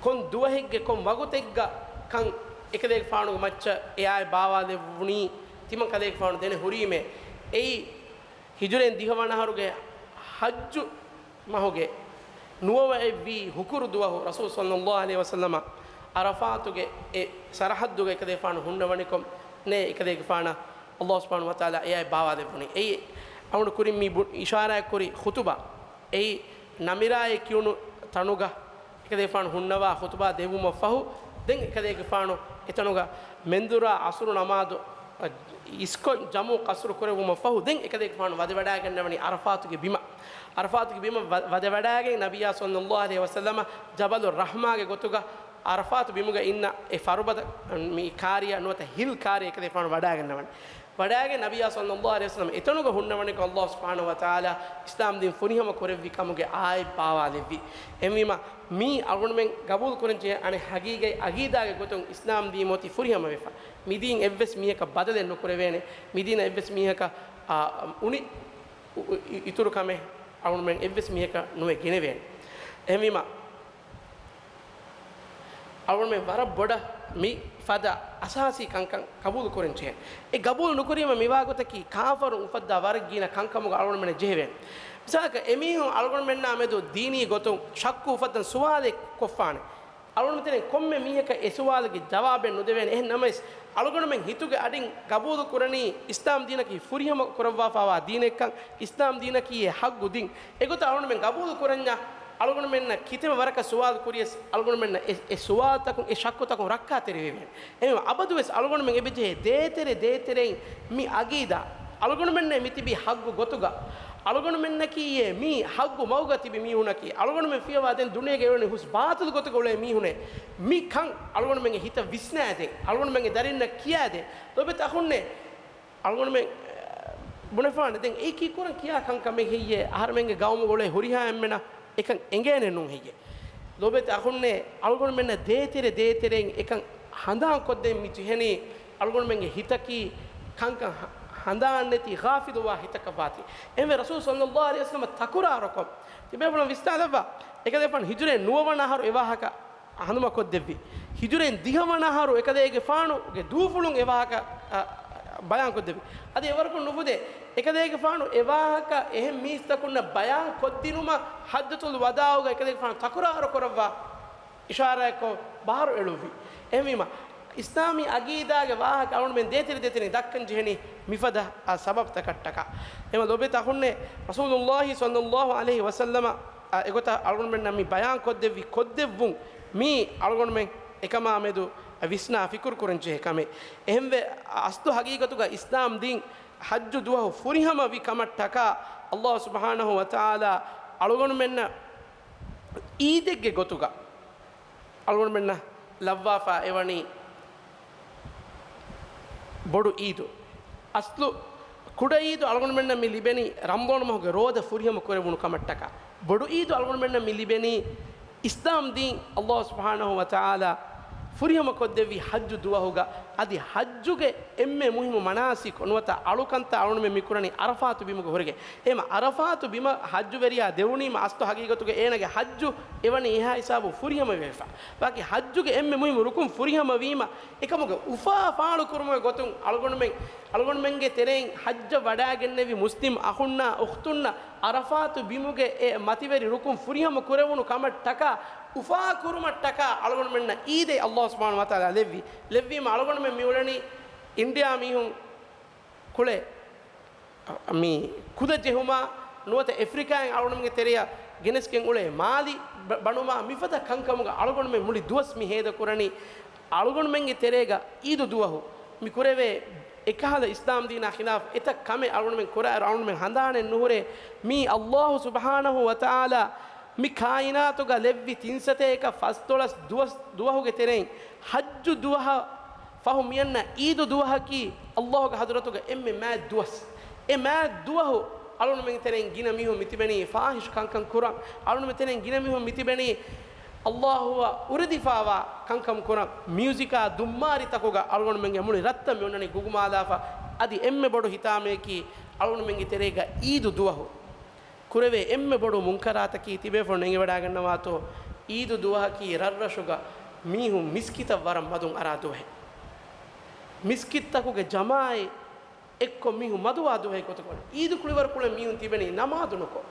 ކޮން ދުވަހެއްގެ ކޮން ވަގުތެއްގަ ކަން އެކަލޭގެފާނުގެ މައްޗަށް އެ އާޔަތް ބާވާލެއްވުނީ ތިމަން ކަލޭގެފާނު ދެނެ ހުރީމޭ. އެއީ ހިޖުރައިން ދިހަވަނަ އަހަރުގެ ޙައްޖު މަހުގެ ނުވަވައެއްވީ ހުކުރު ދުވަހު ރަސޫލު ޞައްލައްލާހު ޢަލައިހި ވަސައްލަމަ ޢަރަފާތުގެ އެ ސަރަޙައްދުގަ އެކަލޭފާނު ހުންނަވަނިކޮށް ނޭ އެކަލޭގެފާނަށް ﷲ ސުބްޙާނަހޫ ވަތަޢާލާ އެއާއެއް ބާވާލެއްވުނީ. އެއީ އަޅުގަނޑު ކުރިން މި ބު-، އިޝާރާތްކުރި ޚުތުބާ. އެއީ ނަމިރާއޭ ކިޔުނު ތަނުގަ އެކަލޭފާނު ހުންނަވާ ޚުތުބާ ދެއްވުމަށް ފަހު، ދެން އެކަލޭގެފާނު އެތަނުގަ މެންދުރާ ޢަޞުރު ނަމާދު އިސްކޮށް ޖަމްޢު ޤަޞްރު ކުރެއްވުމަށް ފަހު، ދެން އެކަލޭގެފާނު ވަދެވަޑައިގަންނަވަނީ ޢަރަފާތުގެ ބިމަށް. ޢަރަފާތުގެ ބިމަށް ވަ-، ވަދެވަޑައިގެން ނަބިއްޔާ ޞައްލައްލާހު ޢަލައިހި ވަސައްލަމަ ޖަބަލު ރަޙްމާގެ ގޮތުގަ ޢަރަފާތު ބިމުގަ އިންނަ އެ ފަރުބަދަ މި ކާރިޔަށް ނުވަތަ ހިލް ކާރިޔަށް އެކަލޭގެފާނު ވަޑައިގަންނަވަނީ. ވަޑައިގެން ނަބިއްޔާ ޞައްލައްލާހު ޢަލައިހި ވަސައްލަމަ އެތަނުގަ ހުންނަވަނިކޮށް، ﷲ ސުބްޙާނަހޫ ވަތަޢާލާ އިސްލާމް ދީން ފުރިހަމަ ކުރެއްވި ކަމުގެ އާޔަތް ބާވާލެއްވި. އެހެންވީމަ، މީ އަޅުގަނޑުމެން ގަބޫލު ކުރަން ޖެހޭ އަނެއް ޙަޤީޤީ ޢަޤީދާގެ ގޮތުން އިސްލާމް ދީން އޮތީ ފުރިހަމަވެފަ. މިދީން އެއްވެސް މީހަކަށް ބަދަލެއް ނުކުރެވޭނެ. މިދީނަށް އެއްވެސް މީހަކަށް، އާ، އުނި، އު-، އު-، އި-، އިތުރު ކަމެއް އަޅުގަނޑުމެން އެއްވެސް މީހަކަށް ނުވެ ގެނެވޭނެ. އެހެންވީމަ، އަޅުގަނޑުމެން ވަރަށް ބޮޑަށް މި ފަދަ އަސާސީ ކަންކަން ގަބޫލު ކުރަން ޖެހޭ. އެ ގަބޫލު ނުކުރީމަ މިވާގޮތަކީ ކާފަރުން އުފައްދާ ވަރަށް ގިނަ ކަންކަމުގަ އަޅުގަނޑުމެންނަށް ޖެހެވޭނެ. މިސާލަކަށް، އެމީހުން އަޅުގަނޑުމެންނާ މެދު ދީނީ ގޮތުން ޝައްކު އުފައްދަން ސުވާލެއް ކޮށްފާނެ. އަޅުގަނޑުމެން ތެރެއިން ކޮންމެ މީހަކަށް އެ ސުވާލުގެ ޖަވާބެއް ނުދެވޭނެ. އެހެން ނަމަވެސް، އަޅުގަނޑުމެން ހިތުގެ އަޑިން ގަބޫލު ކުރަނީ އިސްލާމް ދީނަކީ ފުރިހަމަ ކުރައްވާފާވާ ދީނެއްކަން، އިސްލާމް ދީނަކީ އެ ޙައްޤު ދީން. އެގޮތަށް އަޅުގަނޑުމެން ގަބޫލު ކުރަންޏާ، އަޅުގަނޑުމެންނަށް ކިތަންމެ ވަރަކަށް ސުވާލު ކުރިޔަސް އަޅުގަނޑުމެންނަށް އެ، އެ ސުވާލުތަކުން، އެ ޝައްކުތަކުން ރައްކާތެރިވެވޭނެ. އެހެންވެ، އަބަދުވެސް އަޅުގަނޑުމެން އެބަޖެހޭ ދޭތެރެ ދޭތެރެއިން މި އަގީދާ، އަޅުގަނޑުމެންނޭ މި ތިބީ ޙައްޤު ގޮތުގަ، އަޅުގަނޑުމެންނަކީ އެ މީ ޙައްޤު މަގުގަ ތިބި މީހުނަކީ، އަޅުގަނޑުމެން ފިޔަވާ ދެން ދުނިޔޭގަ އެޅުނީ ހުސް ބާޠިލު ގޮތުގަ އުޅޭ މީހުނޭ. މި ކަން އަޅުގަނޑުމެންގެ ހިތަށް ވިސްނާދޭން، އަޅުގަނޑުމެންގެ ދަރިންނަށް ކިޔާދޭން. ލޯބިވެތި އަޚުންނޭ، އަޅުގަނޑުމެން ބުނެފާނެ، ދެން އެއީ ކީއްކުރަން ކިޔާ ކަންކަމެއް ހެއްޔޭ؟ އަހަރެމެންގެ ގައުމުގަ އުޅޭ ހުރިހާ އެންމެނަށް އެކަން އެނގޭނެއް ނޫން ހެއްޔޭ؟ ލޯބިވެތި އަޚުންނޭ، އަޅުގަނޑުމެންނަށް ދޭތެރެ ދޭތެރެއިން އެކަން ހަނދާންކޮށްދޭން މި ޖެހެނީ، އަޅުގަނޑުމެންގެ ހިތަކީ ކަންކަން ހަ-، ހަނދާންނެތި ޣާފިލުވާ ހިތަކަށް ވާތީ. އެހެންވެ، ރަސޫލު ޞައްލައްލާހު ޢަލައިހި ވަސައްލަމަ ތަކުރާރުކޮށް، ތިބޭފުޅުން ވިސްނާލައްވާ، އެކަލޭގެފާނު ހިޖުރައިން ނުވަވަނަ އަހަރު އެ ވާހަކަ ހަނދުމަކޮށްދެއްވި. ހިޖުރައިން ދިހަވަނަ އަހަރު އެކަލޭގެފާނުގެ ދޫފުޅުން އެ ވާހަކަ، އަ، ބަޔާންކޮށްދެއްވި. އަދި އެވަރަކުން ނުފުދޭ، އެކަލޭގެފާނު އެ ވާހަކަ އެހެން މީސްތަކުންނަށް ބަޔާން ކޮށްދިނުމަށް ޙައްޖަތުލް ވަދާޢުގަ އެކަލޭގެފާނު ތަކުރާރު ކުރައްވާ އިޝާރާތްކޮށް ބާރު އެޅުއްވި. އެހެންވީމަ، އިސްލާމީ އަގީދާގެ ވާހަކަ އަޅުގަނޑުމެން ދޭތެރެ ދޭތެރެ ދައްކަން ޖެހެނީ މިފަދަ، އާ، ސަބަބުތަކަށްޓަކާ. އެމަ ލޯބިވެތި އަޚުންނޭ، ރަސޫލުއްލާހި ޞައްލައްލާހު ޢަލައިހި ވަސައްލަމަ އާ، އެގޮތަށް އަޅުގަނޑުމެންނަށް މި ބަޔާން ކޮށްދެއްވި ކޮށްދެއްވުން މީ އަޅުގަނޑުމެން އެކަމާ މެދު ވިސްނާ ފިކުރު ކުރަން ޖެހޭ ކަމެއް. އެހެންވެ، އަސްލު ޙަޤީޤަތުގަ އިސްލާމް ދީން ޙައްޖު ދުވަހު ފުރިހަމަ ވި ކަމަށްޓަކާ، ﷲ ސުބްޙާނަހޫ ވަތަޢާލާ އަޅުގަނޑުމެންނަށް ޢީދެއްގެ ގޮތުގަ އަޅުގަނޑުމެންނަށް ލައްވާފާ އެވަނީ ބޮޑު ޢީދު. އަސްލު ކުޑަ ޢީދު އަޅުގަނޑުމެންނަށް މި ލިބެނީ ރަމަޟާން މަހުގެ ރޯދަ ފުރިހަމަ ކުރެވުނު ކަމަށްޓަކާ. ބޮޑު ޢީދު އަޅުގަނޑުމެންނަށް މި ލިބެނީ އިސްލާމް ދީން ﷲ ސުބްޙާނަހޫ ވަތަޢާލާ ފުރިހަމަ ކޮށްދެއްވި ޙައްޖު ދުވަހުގަ. އަދި ޙައްޖުގެ އެންމެ މުހިއްމު މަނާސިކު ނުވަތަ އަޅުކަންތައް އަޅުގަނޑުމެން މި ކުރަނީ ޢަރަފާތު ބިމުގަ ހުރެގެން. އެހެންމަ ޢަރަފާތު ބިމަށް ޙައްޖުވެރިޔާ ދެވުނީމަ އަސްލު ޙަޤީޤަތުގަ އޭނަގެ ޙައްޖު އެވަނީ އެހާ ހިސާބު ފުރިހަމަވެފަ. ވާކި ޙައްޖުގެ އެންމެ މުހިއްމު ރުކުން ފުރިހަމަވީމަ، އެކަމުގެ އުފާ ފާޅުކުރުމުގެ ގޮތުން އަޅުގަނޑުމެން، އަޅުގަނޑުމެންގެ ތެރެއިން ޙައްޖަށް ވަޑައިގެންނެވި މުސްލިމް އަޚުންނާ އުޚްތުންނަށް ޢަރަފާތު ބިމުގެ އެ މަތިވެރި ރުކުން ފުރިހަމަ ކުރެވުނު ކަމަށްޓަކާ، އުފާ ކުރުމަށްޓަކާ އަޅުގަނޑުމެންނަށް ޢީދެއް ﷲ ސުބްޙާނަހޫ ވަތަޢާލާ ލެއްވި. ލެއްވީމަ އަޅުގަނޑުމެން މިއުޅެނީ އިންޑިއާ މީހުން ކުޅޭ މި ކުލަ ޖެހުމާ ނުވަތަ އެފްރިކާއިން އަޅުގަނޑުމެންގެ ތެރެއަށް ގެނެސްގެން އުޅޭ މާލި ބަ-، ބަނުމާ މިފަދަ ކަންކަމުގަ އަޅުގަނޑުމެން މުޅި ދުވަސް މި ހޭދަކުރަނީ. އަޅުގަނޑުމެންގެ ތެރޭގަ ޢީދު ދުވަހު މި ކުރެވޭ އެކަހަލަ އިސްލާމް ދީނާ ޚިލާފް އެތައް ކަމެއް އަޅުގަނޑުމެން ކުރާއިރު އަޅުގަނޑުމެން ހަނދާނެއް ނުހުރޭ. މީ ﷲ ސުބްޙާނަހޫ ވަތަޢާލާ މި ކާއިނާތުގަ ލެއްވި ތިން ސަތޭކަ ފަސްދޮޅަސް ދުވަސް، ދުވަހުގެ ތެރެއިން ޙައްޖު ދުވަހަށް ފަހު މިއަންނަ ޢީދު ދުވަހަކީ ﷲގެ ޙަޟްރަތުގަ އެންމެ މާތް ދުވަސް. އެ މާތް ދުވަހު އަޅުގަނޑުމެންގެ ތެރެއިން ގިނަ މީހުން މިތިބެނީ ފާޙިޝް ކަންކަން ކުރަން. އަޅުގަނޑުމެންގެ ތެރެއިން ގިނަ މީހުން މިތިބެނީ ﷲއަށް އުރެދިފާވާ ކަންކަން ކުރަން. މިއުޒިކާ ދުންމާރިތަކުގަ އަޅުގަނޑުމެންގެ މުޅި ރަށްތައް މިއޮންނަނީ ގުގުމާލާފަ. އަދި އެންމެ ބޮޑު ހިތާމަޔަކީ އަޅުގަނޑުމެންގެ ތެރޭގަ ޢީދު ދުވަހު ކުރެވޭ އެންމެ ބޮޑު މުންކަރާތަކީ ތިބޭފުޅުން އެނގިވަޑައިގަންނަވާތޯ، ޢީދު ދުވަހަކީ ރަށްރަށުގަ މީހުން މިސްކިތަށް ވަރަށް މަދުން އަރާ ދުވަހެއް. މިސްކިތްތަކުގެ ޖަމާޢަތް އެއްކޮށް މީހުން މަދުވާ ދުވަހެއް ގޮތަކަށް ވަނީ. ޢީދު ކުޅިވަރު ކުޅެން މީހުން ތިބެނީ ނަމާދު ނުކޮށް.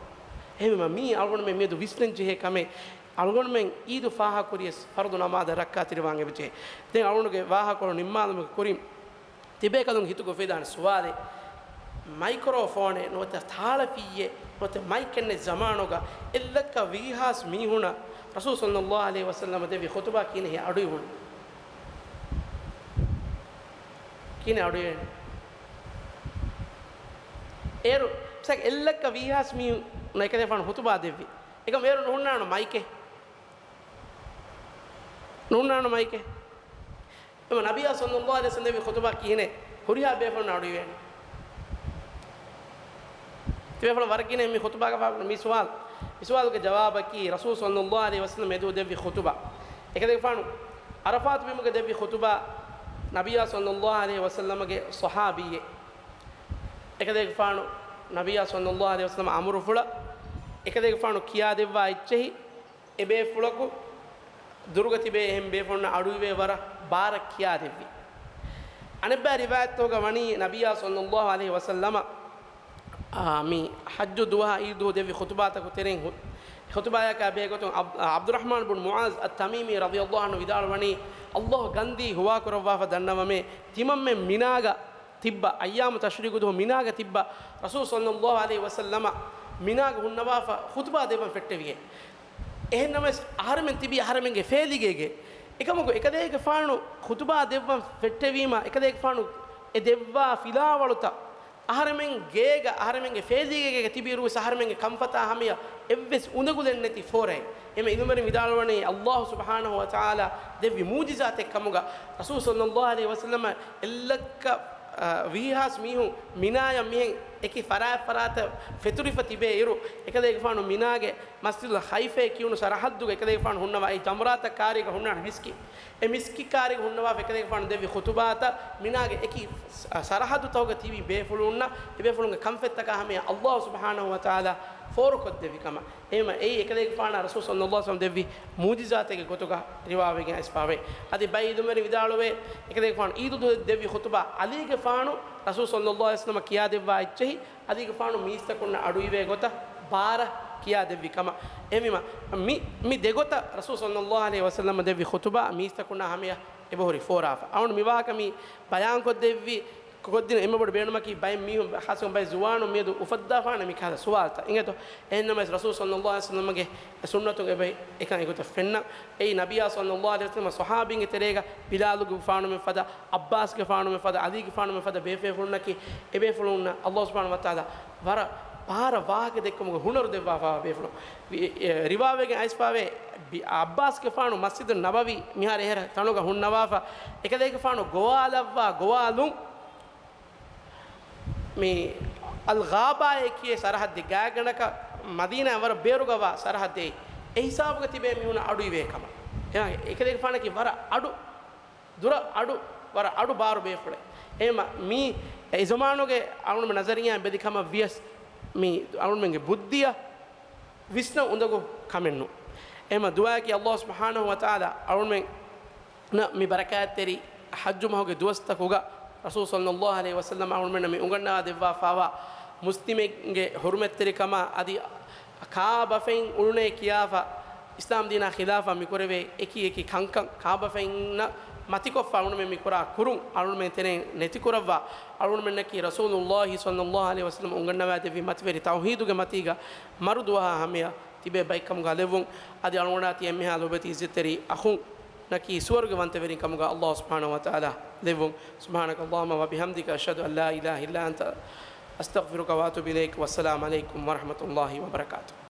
އެހެންވީމަ މީ އަޅުގަނޑުމެން މިއަދު ވިސްނަން ޖެހޭ ކަމެއް. އަޅުގަނޑުމެން ޢީދު ފާހަގަކުރިޔަސް ފަރުޟު ނަމާދަށް ރައްކާތެރިވާން އެބަޖެހޭ. ދެން އަޅުގަނޑުގެ ވާހަކަކޮޅު ނިންމާލުމުގެ ކުރިން، ތިބޭކަލުން ހިތުގަ އުފެދާނެ ސުވާލެއް، މައިކްރޯފޯނެއް ނުވަތަ ތާޅަފިއްޔެއް ނުވަތަ މައިކެއް ނެތް ޒަމާނުގަ އެއްލައްކަ ވީހާސް މީހުނަށް ރަސޫލު ޞައްލައްލާހު ޢަލައިހި ވަސައްލަމަ ދެއްވި ޚުޠުބާ ކިހިނެއް އަޑުއިވުނީ؟ ކިހިނެއް އަޑުއިވެނީ؟ އޭރު މިސާލަކަށް އެއްލައްކަ ވީހާސް މީހުން އެކަލޭގެފާނު ޚުތުބާ ދެއްވި. އެކަމަ އޭރު ނުހުންނާނު މައިކެއް. ނުހުންނާނު މައިކެއް. އެމަ ނަބިއްޔާ ޞައްލައްލާހު ޢަލައިހި ވަސައްލަމް ދެއްވި ޚުތުބާ ކިހިނެއް؟ ހުރިހާ ބޭފުޅުންނަށް އަޑުއިވޭނެ. ތިބޭފުޅުން ވަރަށް ގިނަ މި ޚުތުބާގަ ފާކުރު މި ސުވާލު. މި ސުވާލުގެ ޖަވާބަކީ، ރަސޫލު ޞައްލައްލާހު ޢަލައިހި ވަސައްލަމް އެދުވަހު ދެއްވި ޚުތުބާ. އެކަލޭގެފާނު ޢަރަފާތު ބިމުގަ ދެއްވި ޚުތުބާ، ނަބިއްޔާ ޞައްލައްލާހު ޢަލައިހި ވަސައްލަމްގެ ޞަޙާބީއެއް. އެކަލޭގެފާނު ނަބިއްޔާ ޞައްލައްލާހު ޢަލައިހި ވަސައްލަމް އަމުރުފުޅަށް އެކަލޭގެފާނު ކިޔާދެއްވާ އެއްޗެހި، އެބޭފުޅަކު ދުރުގަ ތިބޭ އެހެން ބޭފުޅުންނަށް އަޑުއިވޭ ވަރަށް ބާރަށް ކިޔާދެއްވި. އަނެއްބައި ރިވާޔަތްތަކުގަ ވަނީ ނަބިއްޔާ ޞައްލައްލާހު ޢަލައިހި ވަސައްލަމަ، އާ، މި ޙައްޖު ދުވަހާ ޢީދު ދުވަހު ދެއްވި ޚުތުބާތަކު ތެރެއިން ޚު-، ޚުތުބާޔަކާ ބެހޭގޮތުން ޢަބް-، ޢަބްދުއްރަޙްމާން ބުން މުޢާޛް އައްތަމީމީ ރަޟިޔައްލާހު ޢަންހު ވިދާޅުވަނީ، ﷲ ގަންދީ ހުވާކުރައްވާފަ ދަންނަވަމޭ، ތިމަންމެން މިނާގަ ތިއްބަ، އައްޔާމު ތަޝްރީޤު ދުވަހު މިނާގަ ތިއްބަ، ރަސޫލު ޞައްލައްލާހު ޢަލައިހި ވަސައްލަމަ މިނާގަ ހުންނަވާފަ ޚުތުބާ ދެއްވަން ފެއްޓެވިއޭ. އެހެންނަމަވެސް އަހަރެމެން ތިބީ އަހަރެމެންގެ ފޭލިގޭގެ. އެކަމަކު އެކަލޭގެފާނު ޚުތުބާ ދެއްވަން ފެއްޓެވީމަ، އެކަލޭގެފާނު އެ ދެއްވާ ފިލާވަޅުތައް އަހަރެމެން ގޭގަ، އަހަރެމެންގެ ފޭލިގޭގަ ތިބިއިރުވެސް އަހަރެމެންގެ ކަންފަތާ ހަމަޔަށް އެއްވެސް އުނދަގުލެއް ނެތި ފޯރައެއް. އެމަ އިލްމުވެރިން ވިދާޅުވަނީ، ﷲ ސުބްޙާނަހު ވަތަޢާލާ ދެއްވި މުޢުޖިޒާތެއް ކަމުގަ، ރަސޫލު ޞައްލައްލާހު ޢަލައިހި ވަސައްލަމަ އެއްލައްކަ، އަ، ވީހާސް މީހުން މިނާޔަށް މިހެން އެކި ފަރާތް ފަރާތަށް ފެތުރިފަ ތިބޭ އިރު، އެކަލޭގެފާނު މިނާގެ މަސްޖިދުލް ޚައިފޭ ކިޔުނު ސަރަޙައްދުގަ އެކަލޭގެފާނު ހުންނަވާ އެ ޖަމްރާތައް ކާރީގަ ހުންނާނެ މިސްކިތް. އެ މިސްކިތް ކާރީގަ ހުންނަވާފަ އެކަލޭގެފާނު ދެއްވި ޚުތުބާތައް މިނާގެ އެކި ސަ-، ސަރަޙައްދުތަކުގަ ތިބި ބޭފުޅުންނަށް އެބޭފުޅުންގެ ކަންފަތްތަކާ ހަމަޔަށް ﷲ ސުބްޙާނަހު ވަތަޢާލާ ފޯރުކޮށްދެއްވި ކަމަށް. އެހެންވީމަ އެއީ އެކަލޭގެފާނާ ރަސޫލު ޞައްލައްލާހު ޢަލައިހި ވަސައްލަމަ ދެއްވި މުޢުޖިޒާތެއްގެ ގޮތުގަ ރިވާވެގެން އައިސްފަވޭ. އަދި ބައި އިލްމުވެރިން ވިދާޅުވޭ، އެކަލޭގެފާނު ޢީދު ދުވަހު ދެއްވި ޚުތުބާ ޢަލީގެފާނު ރަސޫލު ޞައްލައްލާހު ޢަލައިހި ވަސައްލަމަ ކިޔާދެއްވާ އެއްޗެހި، ޢަލީގެފާނު މީސްތަކުންނަށް އަޑުއިވޭ ގޮތަށް ބާރަށް ކިޔާދެއްވި ކަމަށް. އެހެންވީމަ މި، މި ދެގޮތަށް ރަސޫލު ޞައްލައްލާހު ޢަލައިހި ވަސައްލަމަ ދެއްވި ޚުތުބާ މީސްތަކުންނާ ހަމަޔަށް އެބަހުރި ފޯރާފަ. އަޅުގަނޑު މިވާކަމީ ބަޔާންކޮށްދެއްވީ ކޮށްދިނުން އެންމެ ބޮޑު ބޭނުމަކީ ބައެއް މީހުން، ޚާއްޞަކޮށް ބައެއް ޒުވާނުން މިއަދު އުފައްދާފާނެ މިކަހަލަ ސުވާލުތައް. އިނގޭތޯ؟ އެހެންނަމަވެސް ރަސޫލު ޞައްލައްލާހު ޢަލައިހި ވަސައްލަމަގެ ސުންނަތުން އެބަ އެކަން އެގޮތަށް ފެންނަ. އެއީ ނަބިއްޔާ ޞައްލައްލާހު ޢަލައިހި ވަސައްލަމަ ޞަޙާބީންގެ ތެރޭގަ ބިލާލުގެފާނުމެން ފަދަ، ޢައްބާސްގެފާނުމެން ފަދަ، ޢަލީގެފާނުމެން ފަދަ ބޭފުޅުންނަކީ އެބޭފުޅުންނަށް ﷲ ސުބްޙާނަހު ވަތަޢާލާ ވަރަށް ބާރަށް ވާހަކަ ދެއްކުމުގެ ހުނަރު ދެއްވާފަވާ ބޭފުޅުން. ވި-، އެ، ރިވާވެގެން އައިސްފަވޭ، ބި-، ޢައްބާސްގެފާނު މަސްޖިދު ނަބަވީ މިހާރު އެހެރަ ތަނުގަ ހުންނަވާފަ، އެކަލޭގެފާނު ގޮވާލައްވާ ގޮވާލުން މި އަލްޣާބާއޭ ކިޔޭ ސަރަޙައްދެއް، ގާތްގަނޑަކަށް މަދީނާއިން ވަރަށް ބޭރުގަވާ ސަރަޙައްދެއް. އެ ހިސާބުގަ ތިބޭ މީހުންނަށް އަޑު އިވޭ ކަމަށް. އެ-، އެކަލޭގެފާނަކީ ވަރަށް އަޑު، ދުރަށް އަޑު، ވަރަށް އަޑު ބާރު ބޭފުޅެއް. އެހެންވީމަ މީ އެ ޒަމާނުގެ އަޅުގަނޑުމެން ނަޒަރިއްޔާއިން ބެލި ކަމަށް ވިޔަސް، މީ އަޅުގަނޑުމެންގެ ބުއްދިއަށް ވިސްނަ އުނދަގޫ ކަމެއް ނޫން. އެހެންވީމަ ދުޢާއަކީ ﷲ ސުބްޙާނަހު ވަތަޢާލާ އަޅުގަނޑުމެން ނަށް މި ބަރަކާތްތެރި ޙައްޖު މަހުގެ ދުވަސްތަކުގަ ރަސޫލު ޞައްލައްލާހު ޢަލައިހި ވަސައްލަމަ އަޅުގަނޑުމެންނަށް މި އުނގަންނަވާ ދެއްވާފަވާ މުސްލިމެއްގެ ޙުރުމަތްތެރިކަމާ އަދި ކާބަފައިން އުޅުނޭ ކިޔާފަ، އިސްލާމް ދީނާ ޚިލާފަށް މިކުރެވޭ އެކި އެކި ކަންކަން ކާބަފައިންނަށް މަތިކޮށްފަ އަޅުގަނޑުމެން މިކުރާ ކުރުން އަޅުގަނޑުމެން ތެރެއިން ނެތިކުރައްވާ، އަޅުގަނޑުމެންނަކީ ރަސޫލުﷲ ޞައްލައްލާހު ޢަލައިހި ވަސައްލަމަ އުނގަންނަވާ ދެއްވި މަތިވެރި ތައުޙީދުގެ މަތީގަ މަރު ދުވަހާ ހަމަޔަށް ތިބޭ ބައެއްކަމުގަ ލެއްވުން. އަދި އަޅުގަނޑާ ތި އެންމެހާ ލޯބިވެތި ޢިއްޒަތްތެރި އަޚުންނަކީ ސުވަރުގެ ވަންތަވެރިން ކަމުގަ ﷲ ސުބްޙާނަހު ވަތަޢާލާ ލެއްވުން. سبحانك اللهم وبحمدك، أشهد أن لا إله إلا أنت، أستغفرك وأتوب إليك. والسلام عليكم ورحمة الله وبركاته.